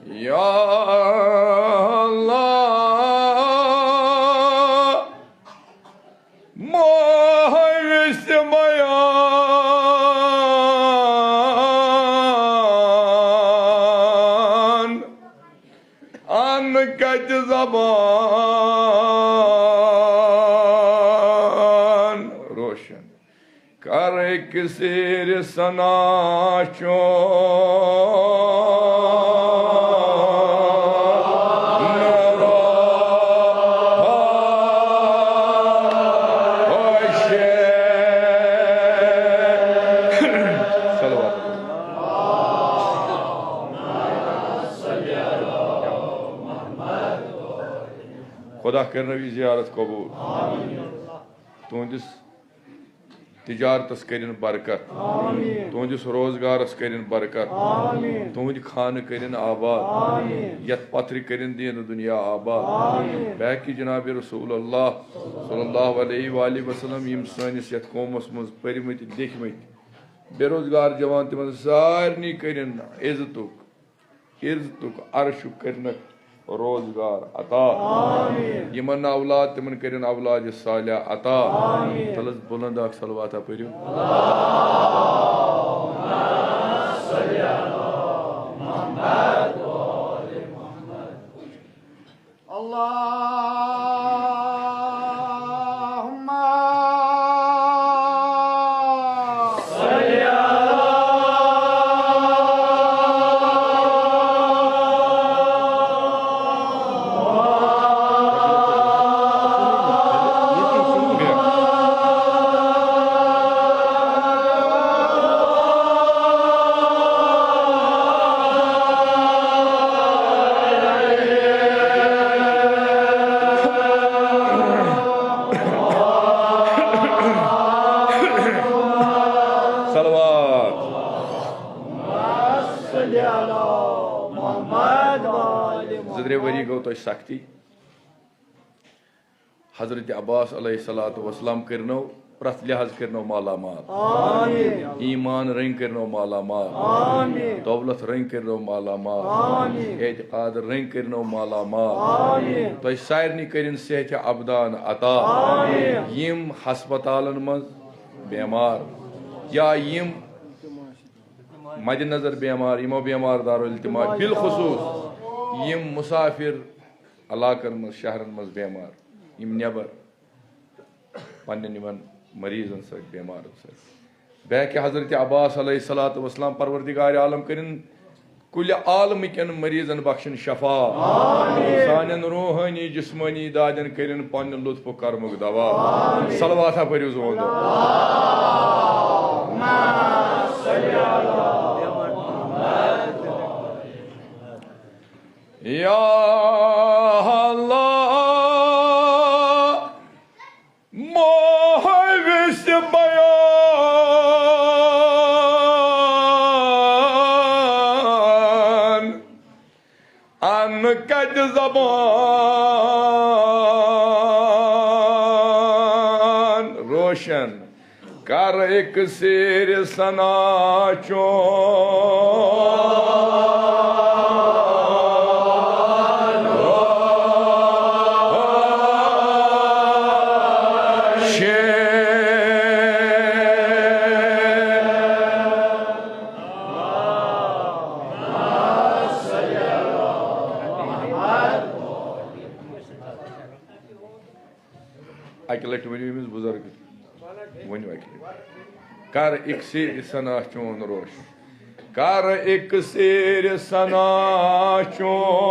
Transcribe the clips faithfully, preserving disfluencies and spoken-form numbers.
یا اللہ، ماہ ویس بیان، ان کتہِ زبان روشن۔ کر اکسیر ثنا چون۔ صلوات۔ خدا کرنو یہ زیارت قبول۔ تہنٛدِس تجارتس کٔرِن برکت۔ آمین۔ تُہنٛدِس روزگارس کٔرِن برکت۔ آمین۔ تُہنٛدۍ خانہٕ کٔرِن آباد۔ آمین۔ یتھ پتھرِ کٔرِن دین دنیا آباد۔ آمین۔ باقی جناب رسول اللہ صلی اللہ علیہ وآلہ وسلم، یِم سٲنِس یتھ قومس منٛز پٔرمٕتۍ لیکھمٕتۍ بے روزگار جوان، تِمن سارنٕے کٔرِن عزتُک عزتُک عرشُک کٔرنَکھ روزگار عطا۔ آمین۔ یِمن نہٕ اولاد، تِمن کٔرِن اولاد صالح عطا۔ آمین۔ تَلہٕ حظ بُلنٛد اکھ صلواتہ پٔرِو۔ اللهم صلوات۔ صلی علی محمد و آل محمد۔ زٕ ترٛےٚ ؤری گوٚو تۄہہِ سختی۔ حضرت عباس علیہ الصلوۃ والسلام کٔرنو پرٛٮ۪تھ لحاظ کٔرنو مالا مال۔ آمین۔ ایمان رنگ کٔرنو مالا مال۔ آمین۔ دولت رنگ کٔرنو مالا مال۔ آمین۔ اعتقاد رنگ کٔرنو مالا مال۔ آمین۔ تۄہہِ سارنٕے کٔرِن صحت ابدان عطا۔ آمین۔ یِم ہسپتالن منٛز بیمار یا یِم مد نظر بیمار، یِمو بیمار دارو التماس، بالخصوص یِم مسافر علاقن منٛز، شہرن منٛز بیمار، یِم نٮ۪بر پننٮ۪ن یِمن مریضن سۭتۍ، بیمارن سۭتۍ۔ بہکہِ حضرت عباس علیہ الصلوۃ والسلام، پروردگار عالم کٔرِن کُلہِ عالمہٕ کٮ۪ن مریضن بخشن شفا۔ آمین۔ سانٮ۪ن روحٲنی جسمٲنی دادٮ۪ن کٔرِن پننہِ لطفُک کرمُک دوا۔ آمین۔ صلواتہ پٔرِو زون دۄہ۔ یا اللہ، ماہ ویس بیان، ان کتہِ زبان روشن۔ کر اکسیر ثنا چون۔ اکہِ لٹہِ ؤنِو أمِس بُزرگہٕ، ؤنِو اکہِ لٹہِ۔ کر اکسیر ثنا چون روشن۔ کر اکسیر ثنا چون روشن۔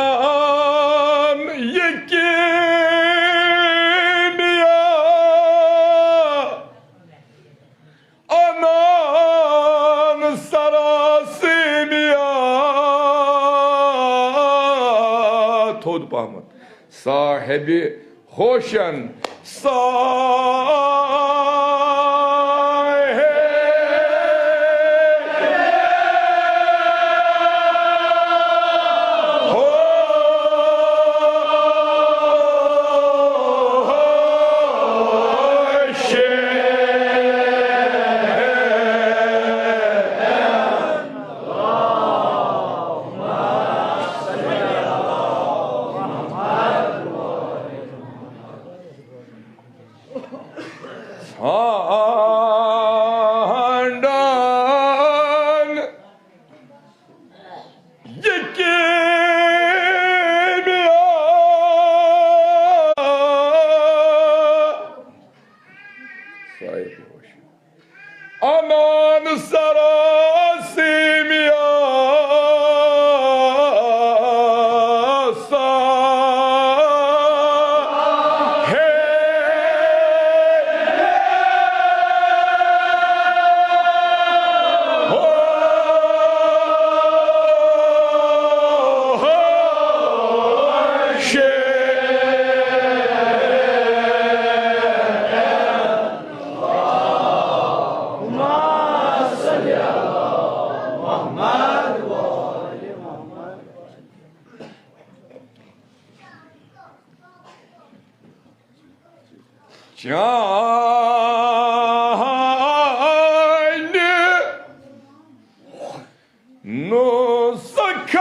ژھانڈان یہِ کیمیا، انان سراسیمیا۔ تھوٚد پہمتھ۔ صاحبِ ہوشن صاحب ہوش۔ ژھانڈان یہِ کیمیا۔ انان سراسیمیا سا ہے۔ ہو، ہو، شے۔ چانہِ نُسخے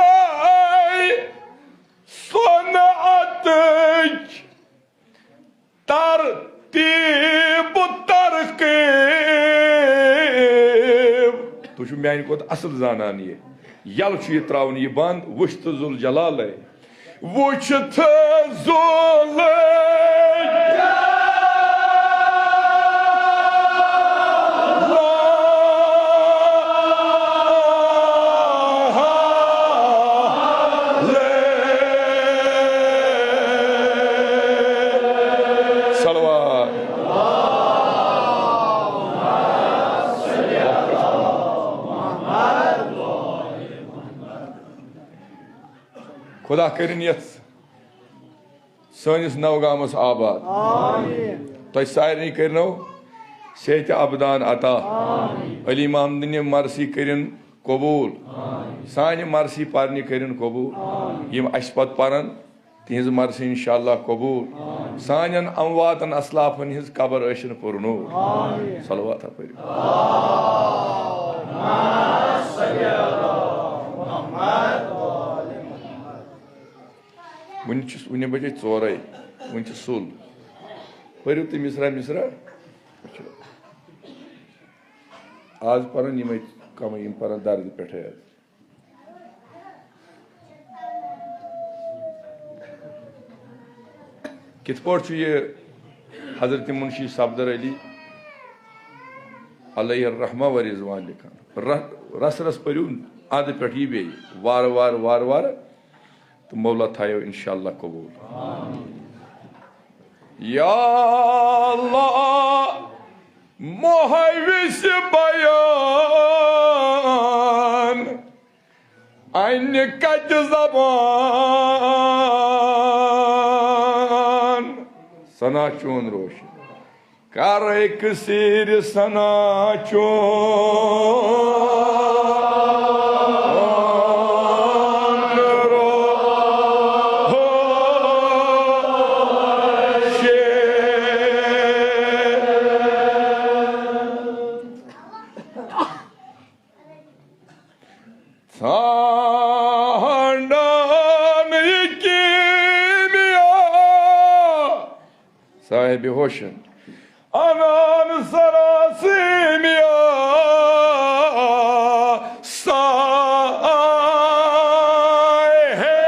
صنعتٕچ ترتیب و ترقیب۔ تُہۍ چھِو میانہِ کھۄتہٕ اصل زانان یہِ۔ یلہٕ چھُ یہِ تراوُن یہِ بند، وٕچھ تہٕ ذوالجلالے۔ وٕچھ تہٕ ذوالجلالے۔ صلوات۔ خدا کٔرِن یَتھ سٲنِس نوگامَس آباد۔ آمین۔ تۄہہِ سارنٕے کٔرنو صحتِ ابدان عطا۔ آمین۔ علی محمدٕنہِ مرثی کٔرِن قبوٗل۔ آمین۔ سانہِ مرثی پرنہِ کٔرِن قبوٗل۔ آمین۔ یِم اَسہِ پتہٕ پرن، تِہنٛز مرثی انشاءاللہ قبوٗل۔ آمین۔ سانٮ۪ن امواتن اسلافن ہٕنٛز قبر ٲسِن پُرنوٗر۔ آمین۔ صلوات پٔرِو۔ وُنہِ چھُس، وُنہِ بجے ژورے، وُنہِ چھُ سُل۔ پٔرِو تُہۍ مصرع مصرع۔ آز پرن یِمے کمٕے، یِم پرن درد پٮ۪ٹھے حظ۔ کِتھ پٲٹھۍ چھُ یہِ حضرت منشی صفدر علی علیہ الرحمہ و رضوان لیکھان؟ ر-، رس رس پٔرِو ادٕ پٮ۪ٹھ یہِ بیٚیہِ وارٕ وارٕ وارٕ وارٕ۔ تہٕ مولا تھایو انشاءاللہ قبول۔ یا اللہ، محوِس بیان انہِ کتہِ زبان، ثنا چون روشن۔ کر اکسیر ثنا چون روشن۔ ژھانڈان یہِ کیمیا صاحب ہوشن، انان سراسیمیا سا ہے۔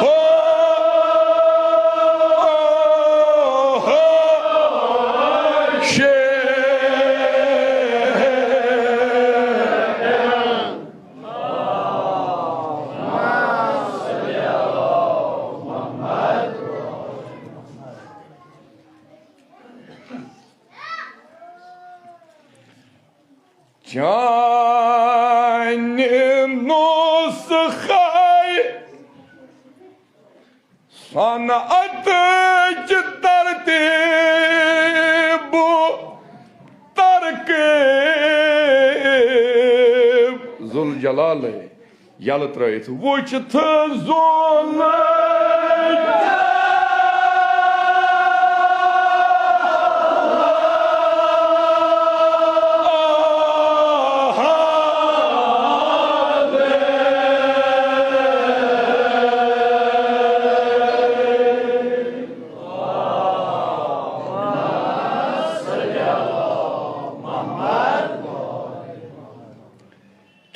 ہو، ہو، شے۔ چانہِ نسخے صنعتٕچ ترتیٖب و ترکیب۔ ذوالجلالے یلہٕ ترٲوِتھ وُچھتھ ذوالجلال۔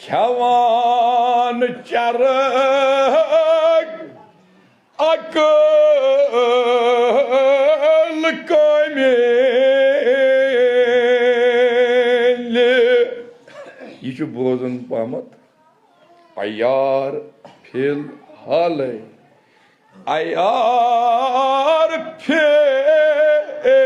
کھٮ۪وان چرٕگ عقل کٲمِل۔ یہِ چھُ بوزُن پہمتھ عیار فی الحالے۔ عیار فی الحالے۔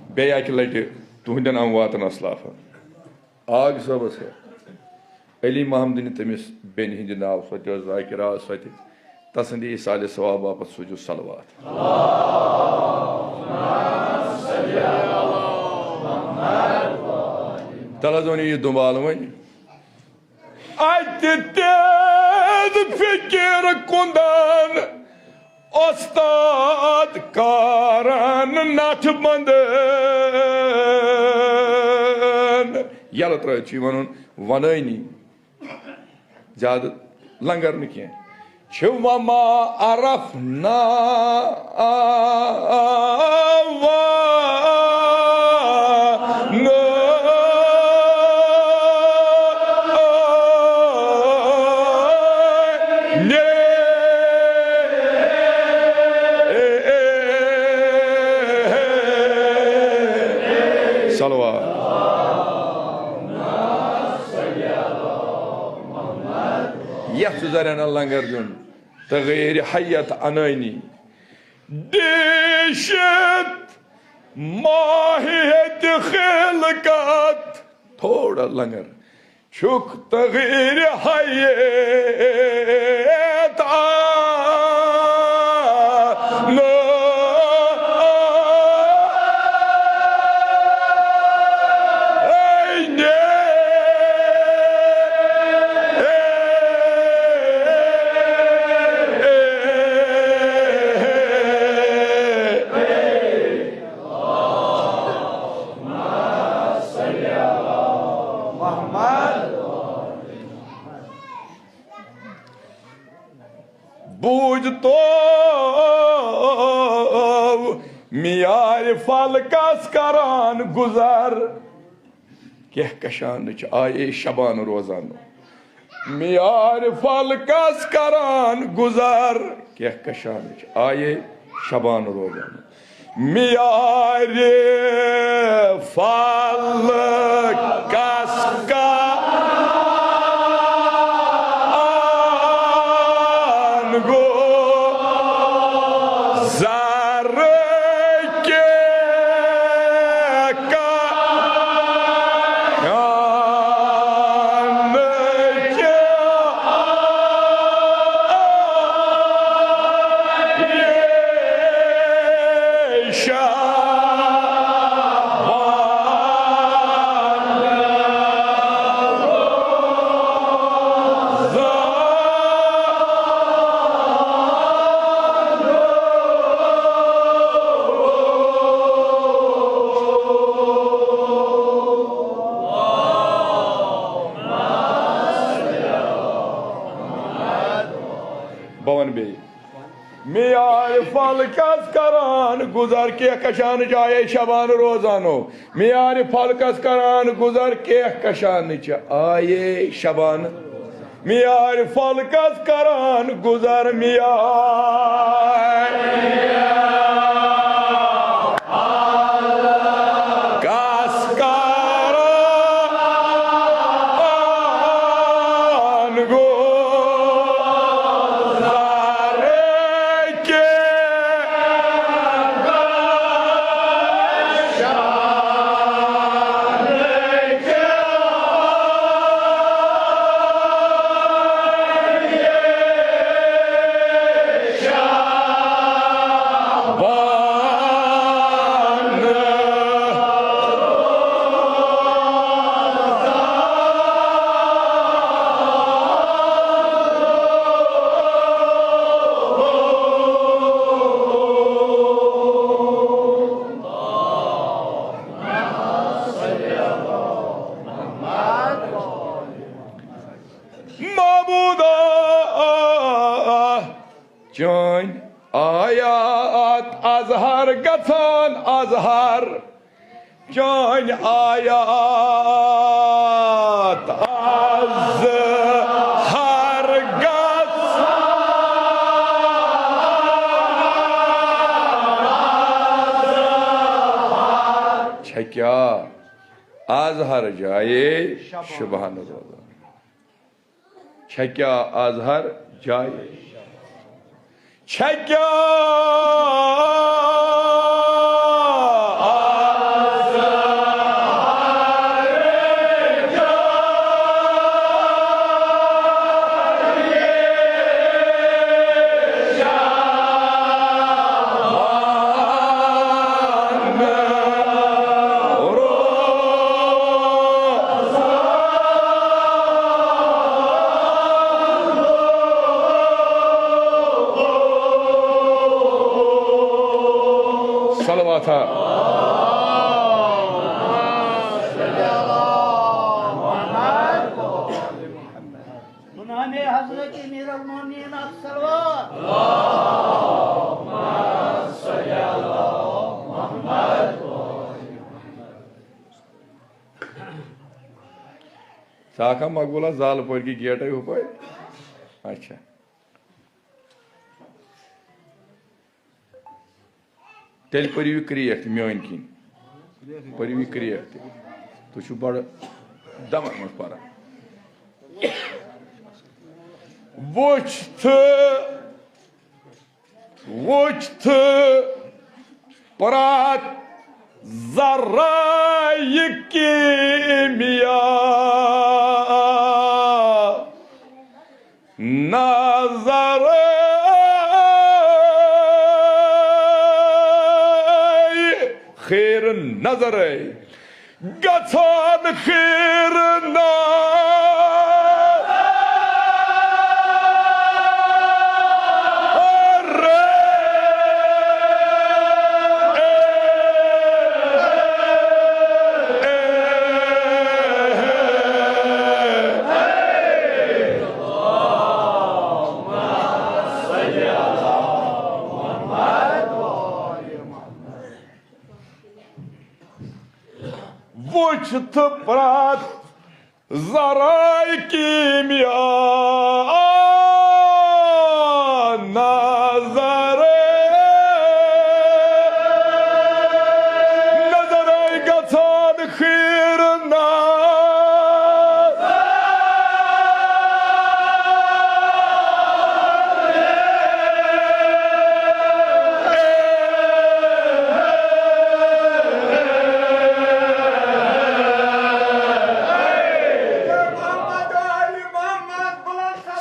بیٚیہِ اَکہِ لَٹہِ تُہنٛدٮ۪ن امواتن اسلافن۔ آغ صٲبس ہے علی محمدٕنہِ تٔمِس بیٚنہِ ہٕنٛدِ ناو سۄ تہِ ٲس ذاکرہ، سۄ تہِ تسٕنٛدِ ایصالِ ثواب باپتھ سوٗزِو صلوات۔ تَلہٕ حظ وۄنۍ یہِ دُنبال وۄنۍ۔ اَتہِ تیز فِکِر کُندن، اُستاد کارن نَٹھ بندن۔ یَلہٕ ترٲوِتھ چھُ یہِ وَنُن وَنٲنی، زیادٕ لنگر نہٕ کینٛہہ۔ چھِ وما عرفنا صلوات۔ یتھ چھُ زرینہ لنگر دیُن۔ تغیر حیت انٲنی۔ دیشت ماہیت خلقت۔ تھوڑا لنگر۔ چھُکھ تغیر حیت انٲنی۔ بوٗزتو میارِ فلکس کران گُزر۔ کہکشانٕچ آیے شبان روزان۔ میارِ فلکس کران گُزر۔ کہکشانٕچ آیے شبان روزان۔ میارِ فلکس کران گُزر۔ بہٕ وَنہٕ بیٚیہِ۔ میارِ فلکس کران گُزر، کہکشانٕچ آیے شبان روزانو۔ میارِ فلکس کران گُزر، کہکشانٕچ آیے شبان۔ میارِ فلکس کران گُزر، میارِ فلکس کران چٲنۍ آیات از ہر گژھ۔ چھےٚ کیٛاہ از ہر جایے شبہن روزان؟ چھےٚ کیٛاہ از ہر جایہِ؟ چھےٚ کیٛاہ از ہر جایہِ؟ صلوات۔ سنان حضرت امیر المومنین الصلوات۔ ژٕ آکھا مقبولا زالہٕ پورِ کہِ گیٹے ہُپٲرۍ؟ اچھا۔ تیٚلہِ پٔرِو یہِ کرٛیکھ تہِ میٛٲنۍ کِنۍ۔ پٔرِو یہِ کرٛیکھ تہِ۔ تُہۍ چھِو بَڑٕ دَمَن منٛز پَران۔ وٕچھ تہٕ، وٕچھ تہٕ پرٛٮ۪تھ ذرٕ یہِ کیٖمیا۔ نظرے خیر نظرے گژھان خیر نظرے۔ وٕچھ تہٕ پرٛٮ۪تھ ذرے کیٖمیا نظرے، نظرے گژھان خیر نظرے۔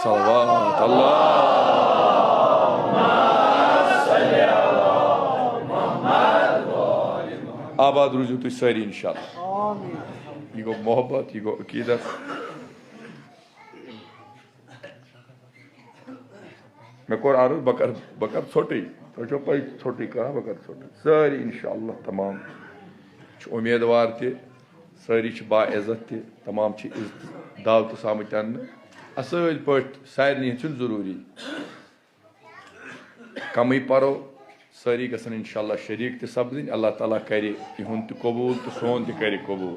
صلوات اللہ۔ آباد روٗزِو تُہۍ سٲری انشاءاللہ۔ یہِ گوٚو محبت، یہِ گوٚو عقیدت۔ مےٚ کوٚر عرض، بہٕ کَرٕ، بہٕ کَرٕ ژھوٚٹٕے۔ تۄہہِ چھو پَے، ژھوٚٹٕے کَرٕ ہا، بہٕ کَرٕ ژھوٚٹٕے۔ سٲری انشاءاللہ تمام چھِ اُمیدوار تہِ، سٲری چھِ باعزت تہِ، تمام چھِ عزت دعوتَس آمٕتۍ اَننہٕ۔ اَصٕل پٲٹھۍ سارنٕے ہُنٛد چھُنہٕ ضروٗری۔ کمٕے پرو، سٲری گژھن انشاءاللہ شریک تہِ سپدٕنۍ۔ اللہ تعالیٰ کرِ یِہُنٛد تہِ قبوٗل تہٕ سون تہِ کرِ قبوٗل۔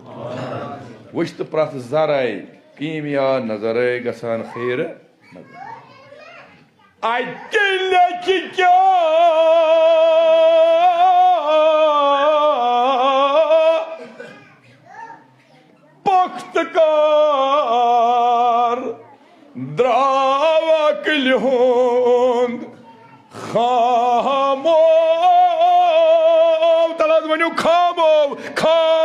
وٕچھ تہٕ پرٛٮ۪تھ ذرے کیٖمیا نظرے گژھان خیر نظر۔ اَتہِ لیکھِ کیٛاہ پۄختہٕ کار درٛاو عقلہِ ہُنٛد خامو۔ تَلہٕ حظ ؤنِو خامو، خامو۔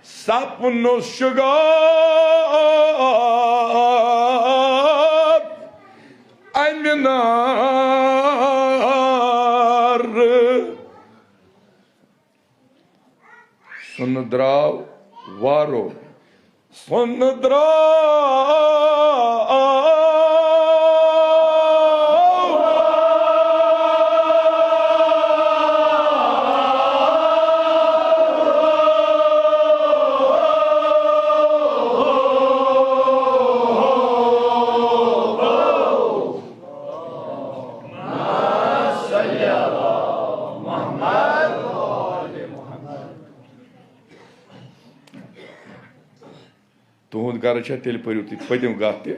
سپنُک شگاف امہِ نارٕ۔ سُہ نہٕ درٛاو وارو سُنٛد درٛاو۔ تُہُنٛد غرض چھا، تیٚلہِ پٔرِو تُہۍ پٔتِم گَتھ تہِ۔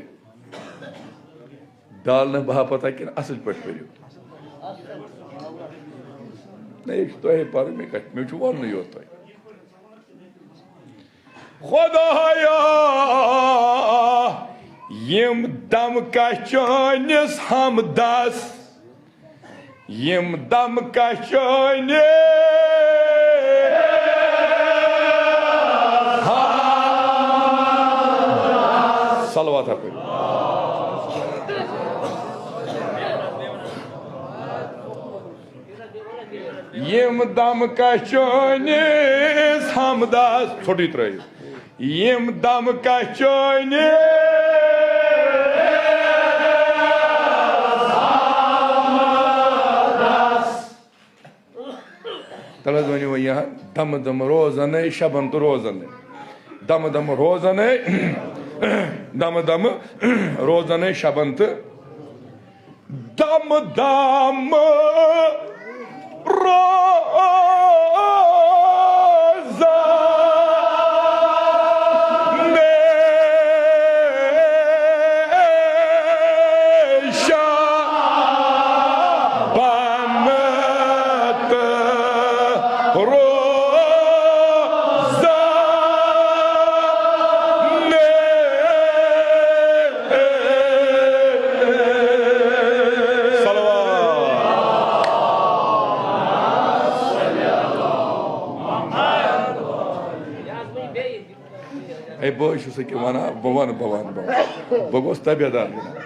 ڈالنہٕ باپتھ ہا کِنہٕ اَصٕل پٲٹھۍ پٔرِو؟ نہ، یہِ چھُ تۄہے پَرُن، مےٚ کَتہِ، مےٚ چھُ وَننُے یوت تۄہہِ۔ خۄدایا، یِم دَم کَتھ چٲنِس حمدَس، یِم دَم کَتھ چٲنِس۔ صلوات ہا پٔرِو۔ یِم دَم کَتھ چٲنِس حمدَس، ژھوٚٹٕے ترٛٲیِو۔ یِم دَم کَتھ چٲنِس۔ تَلہٕ حظ ؤنِو وۄنۍ یہِ ہا، دَمہٕ دَمہٕ روزَنے شَبَن تہٕ روزَنے۔ دَمہٕ دَمہٕ روزَنے، دَمہٕ دَمہٕ روزَنے شَبَن تہٕ دَم دَم روزَنے شَبَن تہٕ روزَنے۔ صلوات۔ ہے، بہٕ حظ چھُس أکیٛاہ وَنان، بہٕ وَنہٕ، بہٕ وَنہٕ، بہٕ وَنہٕ۔ بہٕ گوٚژھ تابعدار بَنُن۔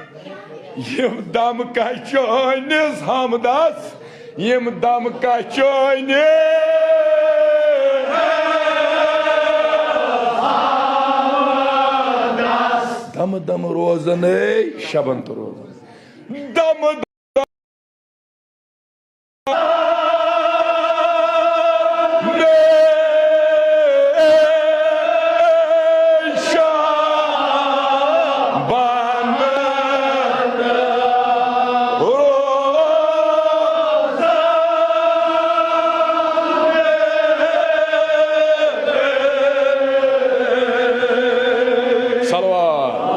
یِم دَم کَتھ چٲنِس حمدَس، یِم دَم کَتھ چٲنِس۔ دَمہٕ دَمہٕ روزَنے شَبَن تہٕ روزَن۔ دَمہٕ صلوات۔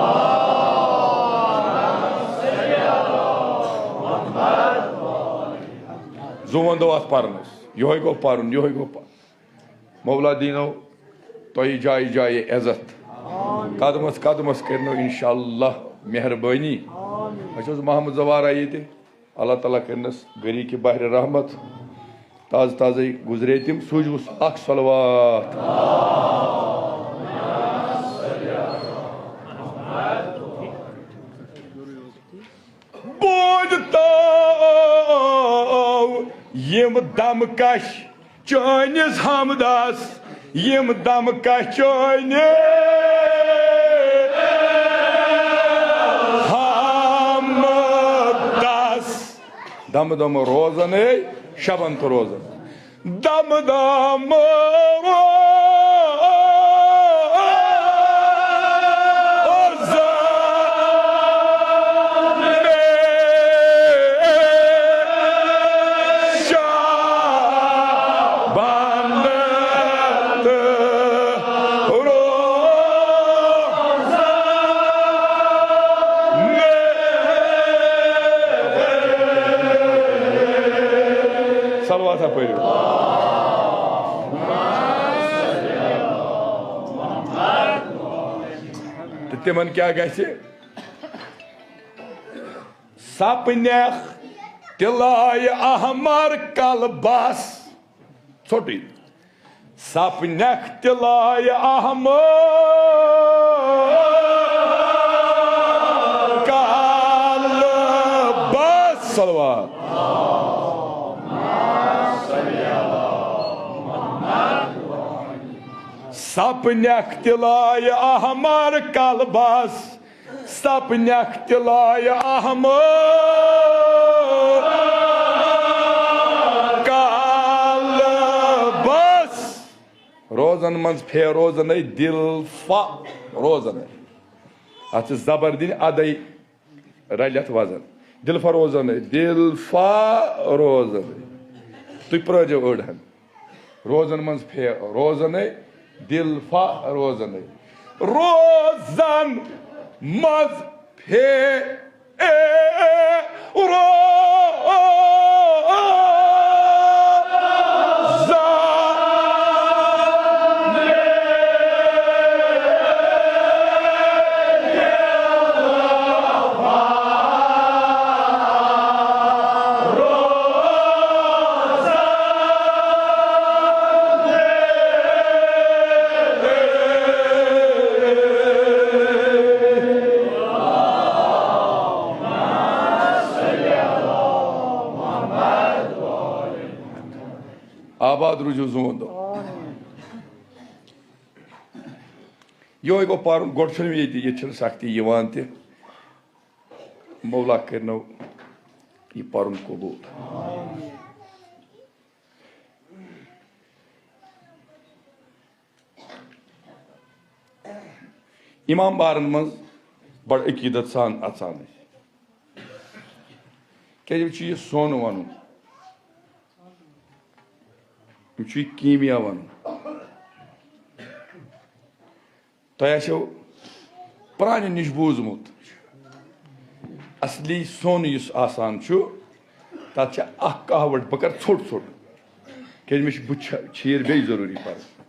زُوَن دۄہ اَتھ پَرنَس۔ یِہوٚے گوٚو پَرُن، یِہوٚے گوٚو پَرُن۔ مولا دیٖنو تۄہہِ جایہِ جایہِ عزت۔ قدمَس قدمَس کٔرنو اِنشاءاللہ مہربٲنی۔ اَسہِ اوس محمد زوارہ ییٚتہِ، اللہ تعالیٰ کٔرنَس گری کہِ بحرِ رحمت۔ تازٕ تازَے گُزرے تِم، سوٗزوُس اَکھ صلوات۔ بوٗزتو یِم دم کش چٲنِس حمدس، یِم دم کش چٲنِس حمدس۔ دم دم روزنے، شبن تہٕ روزن۔ دم دم روزنے۔ شعبان تہٕ روزنے۔ صلوات ہا پٔرِو۔ تہٕ تِمن کیٛاہ گژھِ؟ سپنکھ تلایہِ احمر کلبس۔ ژھوٚٹٕے۔ سپنکھ تلایہِ احمر کلبس۔ صلوات۔ سپنکھ تہِ لایہِ احمر کلبس، سپنکھ تہِ لایہِ احمر کلبس۔ روزن منٛز فے روزنے، دل فا روزنے۔ اتھ چھِ زبر دِنۍ ادے۔ رلتھ وزن۔ دل فروزن، دل فروزن۔ تُہۍ پرٲرِو أڑ ہن۔ روزن منٛز فے روزن، دل فروزن۔ روزن منٛز فے اے روزن۔ آباد روٗزِو زوٗن دۄہ۔ یِہوٚے گوٚو پَرُن، گۄڈٕ چھُنہٕ ییٚتہِ، ییٚتہِ چھِنہٕ سختی یِوان تہِ۔ مولا کٔرنو یہِ پَرُن قبوٗل۔ امام بارن منٛز بڑٕ عقیدت سان اژان ٲسۍ۔ کیازِ یہِ چھُ یہِ سۄن ونُن، یہِ چھُ یہِ کیٖمیا ونُن۔ تۄہہِ آسیو پرٛانٮ۪ن نِش بوٗزمُت، اصلی سۄن یُس آسان چھُ، تَتھ چھِ اَکھ کہاوَٹ، بہٕ کَرٕ ژھوٚٹ ژھوٚٹ، کیٛازِ مےٚ چھِ بُتھِ چھےٚ چھیٖر بیٚیہِ ضروٗری پَرٕنۍ۔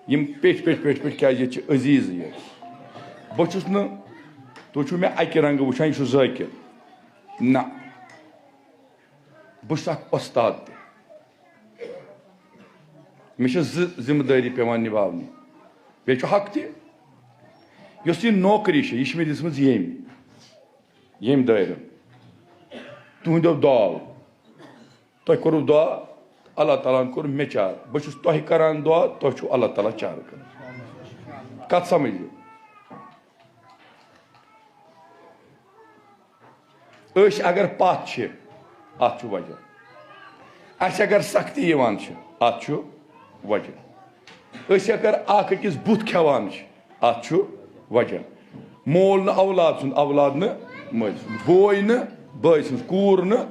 یِم پیٚٹھۍ پیٚٹھۍ پیٚٹھۍ پیٚٹھۍ، کیٛازِ ییٚتہِ چھِ عزیٖز یہِ۔ بہٕ چھُس نہٕ، تُہۍ چھِو مےٚ اَکہِ رنٛگہٕ وٕچھان، یہِ چھُ ذٲکِر۔ نہ، بہٕ چھُس اَکھ وۄستاد تہِ۔ مےٚ چھِ زٕ ذمہٕ دٲری پٮ۪وان نِباونہِ۔ بیٚیہِ چھُ حق تہِ۔ یۄس یہِ نوکری چھِ، یہِ چھِ مےٚ دِژمٕژ ییٚمۍ، ییٚمۍ دٲیرٕ۔ تُہٕنٛدیو دعاو۔ تۄہہِ کوٚروٕ دعا، اللہ تعالیٰ ہَن کوٚر مےٚ چار۔ بہٕ چھُس تۄہہِ کران دعا، تۄہہِ چھُو اللہ تعالیٰ چار کران۔ کتھ سمجھِو؟ أسۍ اگر پتھ چھِ، اتھ چھُ وجہ۔ اسہِ اگر سختی یِوان چھِ، اتھ چھُ وجہ۔ أسۍ اگر اکھ أکِس بُتھ کھٮ۪وان چھِ، اتھ چھُ وجہ۔ مول نہٕ اولاد سُنٛد، اولاد نہٕ مٲلۍ سُنٛد، بوے نہٕ بٲے سٕنٛز، کوٗر نہٕ،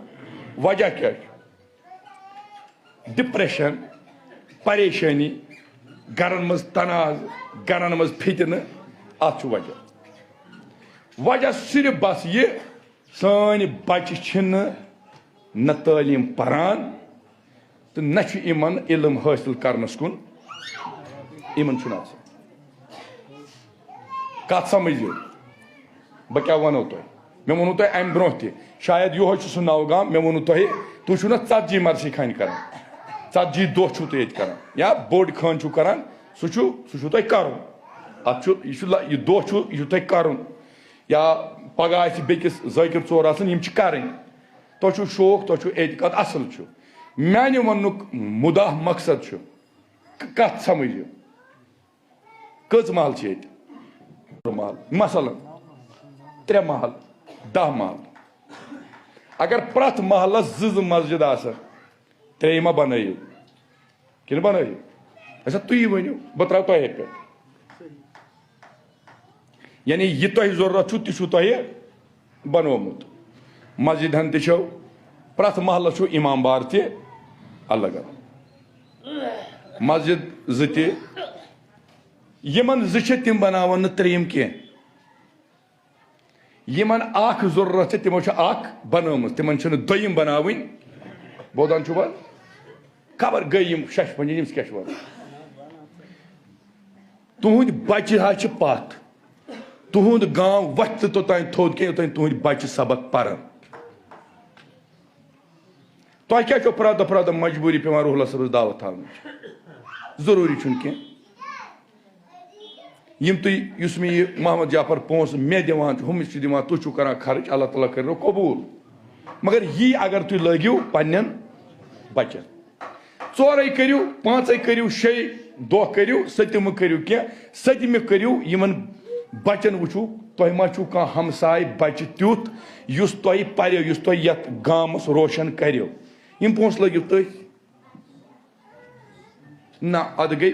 وجہ کیٛاہ چھُ؟ ڈپریشن، پریشٲنی، گرن منٛز تنازٕ، گرن منٛز فتنہٕ، اتھ چھُ وجہ۔ وجہ صرف بس یہِ، سٲنۍ بچہِ چھِنہٕ نہ تعلیٖم پران تہٕ نہ چھُ یِمن علم حٲصِل کرنس کُن، یِمن چھُنہٕ آسان۔ کتھ سمجھِو؟ بہٕ کیٛاہ وَنو تۄہہِ؟ مےٚ ووٚنوُ تۄہہِ اَمہِ برونٛہہ تہِ، شاید یِہوٚے چھُ سُہ نوگام۔ مےٚ ووٚنوُ تۄہہِ، تُہۍ چھِو نہ ژتجی مرثی خانہِ کران، ژتجی دۄہ چھِو تُہۍ ییٚتہِ کران، یا بوٚڑ خان چھِو کران، سُہ چھُ، سُہ چھُو تۄہہِ کرُن۔ اَتھ چھُ، یہِ چھُ لا-، یہِ دۄہ چھُ، یہِ چھُو تۄہہِ کرُن۔ یا پگاہ آسہِ بیٚکِس ذٲکِر ژور آسان، یِم چھِ کرٕنۍ۔ تۄہہِ چھُو شوق، تۄہہِ چھُو اعتقاد، اَصٕل چھُ۔ میانہِ وَننُک مُدا مقصد چھُ، ک-، کَتھ سَمٕجھِو۔ کٔژ محل چھِ ییٚتہِ؟ محل۔ مثلاً، ترٛےٚ محل، دَہ محل۔ اگر پرٛٮ۪تھ محلَس زٕ زٕ مسجد آسَن، ترٛیٚیِم ما بنٲیِو؟ کِنہٕ بنٲیِو؟ اچھا، تُہی ؤنِو، بہٕ ترٛاوٕ تۄہے پٮ۪ٹھ۔ یعنی یہِ تۄہہِ ضروٗرت چھُو، تہِ چھُو تۄہہِ بنوومُت۔ مسجد ہن تہِ چھو، پرٛٮ۪تھ محلس چھُو امام بار تہِ الگ الگ۔ مسجد زٕ تہِ، یِمن زٕ چھِ، تِم بناون نہٕ ترٛیٚیِم کینٛہہ۔ یِمن اکھ ضروٗرت چھِ، تِمو چھِ اکھ بنٲومٕژ، تِمن چھِنہٕ دوٚیِم بناوٕنۍ۔ بوزان چھُو حظ؟ خبر گٔے یِم شش پنجہِ، یِم کیٛاہ چھِ وَنان؟ تُہٕنٛدۍ بچہِ حظ چھِ پتھ۔ تُہُنٛد گام وۄتھِ نہٕ توٚتام تھوٚد کینٛہہ، یوٚتام تُہٕنٛدۍ بچہِ سبق پرن۔ تۄہہِ کیٛاہ چھو پرٛٮ۪تھ دۄہ، پرٛٮ۪تھ دۄہ مجبوٗری پٮ۪وان روحُل صٲبس دعوت تھاونٕچ؟ ضروٗری چھُنہٕ کینٛہہ۔ یِم تُہۍ، یُس مےٚ یہِ محمد جعفر پونٛسہٕ مےٚ دِوان چھُ، ہُمِس چھُ دِوان، تُہۍ چھِو کران خرٕچ، اللہ تعالیٰ کٔرِنو قبوٗل۔ مگر یی اگر تُہۍ لٲگِو پننٮ۪ن بچن، ژورے کٔرِو، پانٛژے کٔرِو، شیٚے، دۄہ کٔرِو، سٔتِم مہٕ کٔرِو کینٛہہ، سٔتمہِ کٔرِو یِمن بچن وٕچھِو، تۄہہِ ما چھُو کانٛہہ ہمساے بچہِ تیُتھ یُس تۄہہِ پرِ، یُس تۄہہِ یتھ گامس روشن کرِ؟ یِم پونٛسہٕ لٲگِو تٔتھۍ۔ نہ، ادٕ گٔے،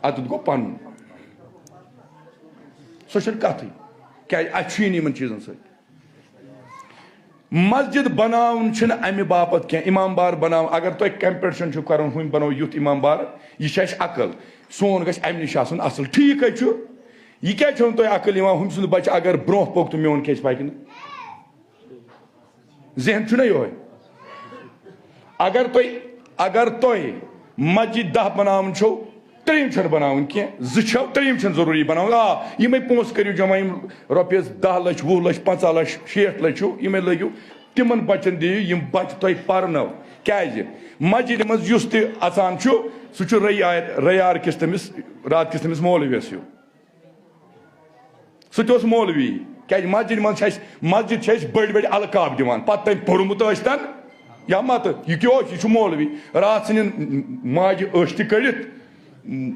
ادٕ گوٚو پنُن۔ سۄ چھنہٕ کتھٕے۔ کیازِ؟ اتہِ چھُے نہٕ یِمن چیٖزن سۭتۍ۔ مسجد بناوُن چھُنہٕ امہِ باپتھ کینٛہہ، امام بار بناوُن۔ اگر تۄہہِ کمپٹیشن چھُو کرُن، ہُمۍ بنوو یُتھ امام بار، یہِ چھِ اسہِ عقل۔ سون گژھِ امہِ نِش آسُن اصل۔ ٹھیٖک ہے چھُ۔ یہِ کیازِ چھو نہٕ تۄہہِ عقل یِوان؟ ہُمۍ سُنٛد بچہِ اگر برونٛہہ پوٚک تہٕ میون کیازِ پکہِ نہٕ؟ ذہن چھُنہ یِہوے۔ اگر تۄہہِ، اگر تۄہہِ مسجد دَہ بناوٕنۍ چھو، ترٛیٚیِم چھَنہٕ بناوٕنۍ کینٛہہ، زٕ چھو، ترٛیٚیِم چھَنہٕ ضروٗری بناوٕنۍ۔ آ، یِمے پونٛسہٕ کٔرِو جمع، یِم رۄپیَس دَہ لَچھ، وُہ لَچھ، پنٛژاہ لَچھ، شیٹھ لَچھ چھُو، یِمے لٲگِو، تِمن بچن دِیِو، یِم بچہِ تۄہہِ پرنو۔ کیازِ؟ مسجدِ منٛز یُس تہِ اژان چھُ، سُہ چھُ ریار، ریار کِس تٔمِس، رات کِس تٔمِس مولوِیَس ہیوٗ۔ سُہ تہِ اوس مولوی۔ کیازِ؟ مسجد منٛز چھِ اَسہِ، مسجد چھِ اَسہِ بٔڑۍ بٔڑۍ القاب دِوان، پتہٕ تٔمۍ پوٚرمُت ٲسۍ تن یا متہٕ۔ یہِ کیٛاہ اوس؟ یہِ چھُ مولوی۔ راتھ ژھٕنِن ماجہِ أچھ تہِ کٔڑِتھ،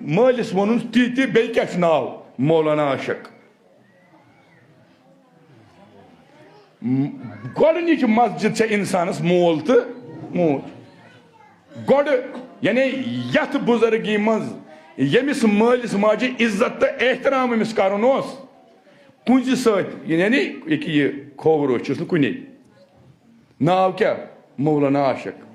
مٲلِس ووٚنُن تی تہِ، بیٚیہِ کیٛاہ چھُ ناو؟ مولانا عاشق۔ م-، گۄڈٕنِچ مسجد چھےٚ انسانس مول تہٕ موج۔ گۄڈٕ، یعنی یتھ بزرگی منٛز ییٚمِس مٲلِس ماجہِ عزت تہٕ احترام أمِس کرُن اوس، کُنزِ سۭتۍ، یعنی ییٚکیٛاہ یہِ کھووُر اوس، چھُس نہٕ کُنے۔ ناو کیٛاہ؟ مولانا عاشق۔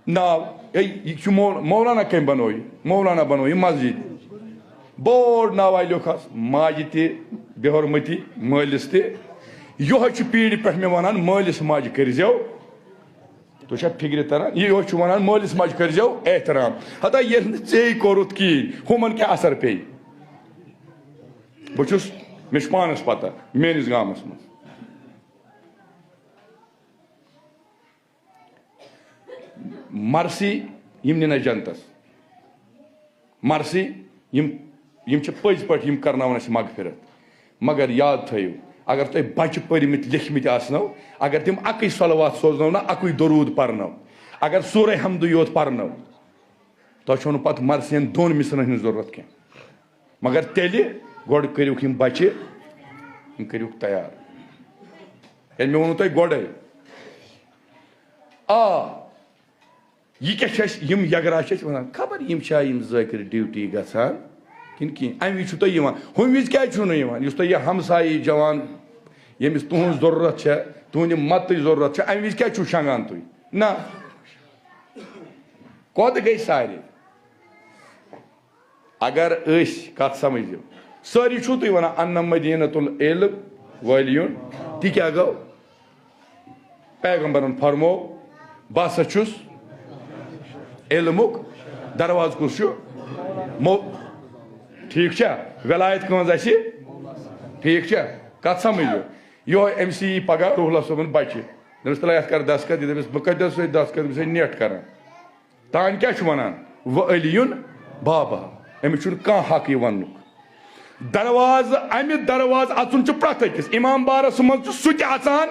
ناو، اے، یہِ چھُ مول-، مولانا کٔمۍ بنوو یہِ؟ مولانا بنوو یہِ مسجد۔ بوٚڑ ناوہ لیوٚکھس، ماجہِ تہِ بے حرمتی، مٲلِس تہِ۔ یِہوٚے چھُ پیٖرِ پٮ۪ٹھ مےٚ ونان، مٲلِس ماجہِ کٔرۍزیو، تُہۍ چھا فِکرِ تران؟ یِہوٚے چھُ ونان، مٲلِس ماجہِ کٔرۍزیو احترام۔ ہتا ییٚلہِ نہٕ ژےٚ کوٚرُتھ کِہیٖنۍ، ہُمن کیٛاہ اثر پیٚیہِ؟ بہٕ چھُس، مےٚ چھُ پانس پتہ، میٲنِس گامس منٛز۔ مرثی، یِم نِنَس جنتس۔ مرثی، یِم، یِم چھِ پٔزۍ پٲٹھۍ، یِم کرناوان اَسہِ مغفرت۔ مگر یاد تھٲیِو، اگر تۄہہِ بچہِ پٔرمٕتۍ لیکھمٕتۍ آسنو، اگر تِم اَکٕے صلوات سوزنو نہ، اَکُے درود پرنو، اگر سورہ حمدٕے یوت پرنو، تۄہہِ چھو نہٕ پتہٕ مرثین دۄن مصرن ہٕنٛز ضروٗرت کینٛہہ۔ مگر تیٚلہِ گۄڈٕ کٔرِوکھ یِم بچہِ، یِم کٔرِوکھ تیار۔ ییٚلہِ مےٚ ووٚنوُ تۄہہِ گۄڈَے، آ، یہِ کیٛاہ چھِ اَسہِ، یِم یگرا چھِ اَسہِ وَنان، خبر یِم چھا یِم ذٲکِر ڈیوٹی گژھان کِنہٕ کِہیٖنۍ؟ اَمہِ وِزِ چھُو تُہۍ یِوان، ہُمہِ وِزِ کیٛازِ چھُو نہٕ یِوان؟ یُس تۄہہِ یہِ ہمسایہِ جوان، ییٚمِس تُہٕنٛز ضروٗرت چھےٚ، تُہٕنٛدِ مدتٕچ ضروٗرت چھےٚ، اَمہِ وِزِ کیٛازِ چھُو شۄنٛگان تُہۍ؟ نہ۔ کوٚت گٔے سارے؟ اگر أسۍ کتھ سمجھو، سٲری چھِو تُہۍ ونان، "اَنَّ مدیٖنَتُ العِلمِ والیُن"، تہِ کیٛاہ گوٚو؟ پیغمبرن فرموو، "بہٕ ہسا چھُس علمُک دروازٕ۔" کُس چھُ؟ مو-، ٹھیٖک چھا؟ ولایت کٲنٛز اَسہِ؟ ٹھیٖک چھا؟ کتھ سمجھو؟ یِہوٚے أمۍ سی یی پگاہ روح اللہ صٲبُن بچہِ۔ دٔپِس، "تَلہٕ یَتھ کر دستخط؟" یہِ دٔپِس، "بہٕ کَتہِ دِمہٕ سۭتۍ دستخط؟ بہٕ چھُسَے نیٹ کران۔" تانۍ کیٛاہ چھُ وَنان؟ "وَ علیٌ بابا"۔ أمِس چھُنہٕ کانٛہہ حق یہِ وَننُک۔ دروازٕ، اَمہِ دروازٕ اَژُن چھُ پرٛٮ۪تھ أکِس۔ اِمام بارَس منٛز چھُ سُہ تہِ اَژان،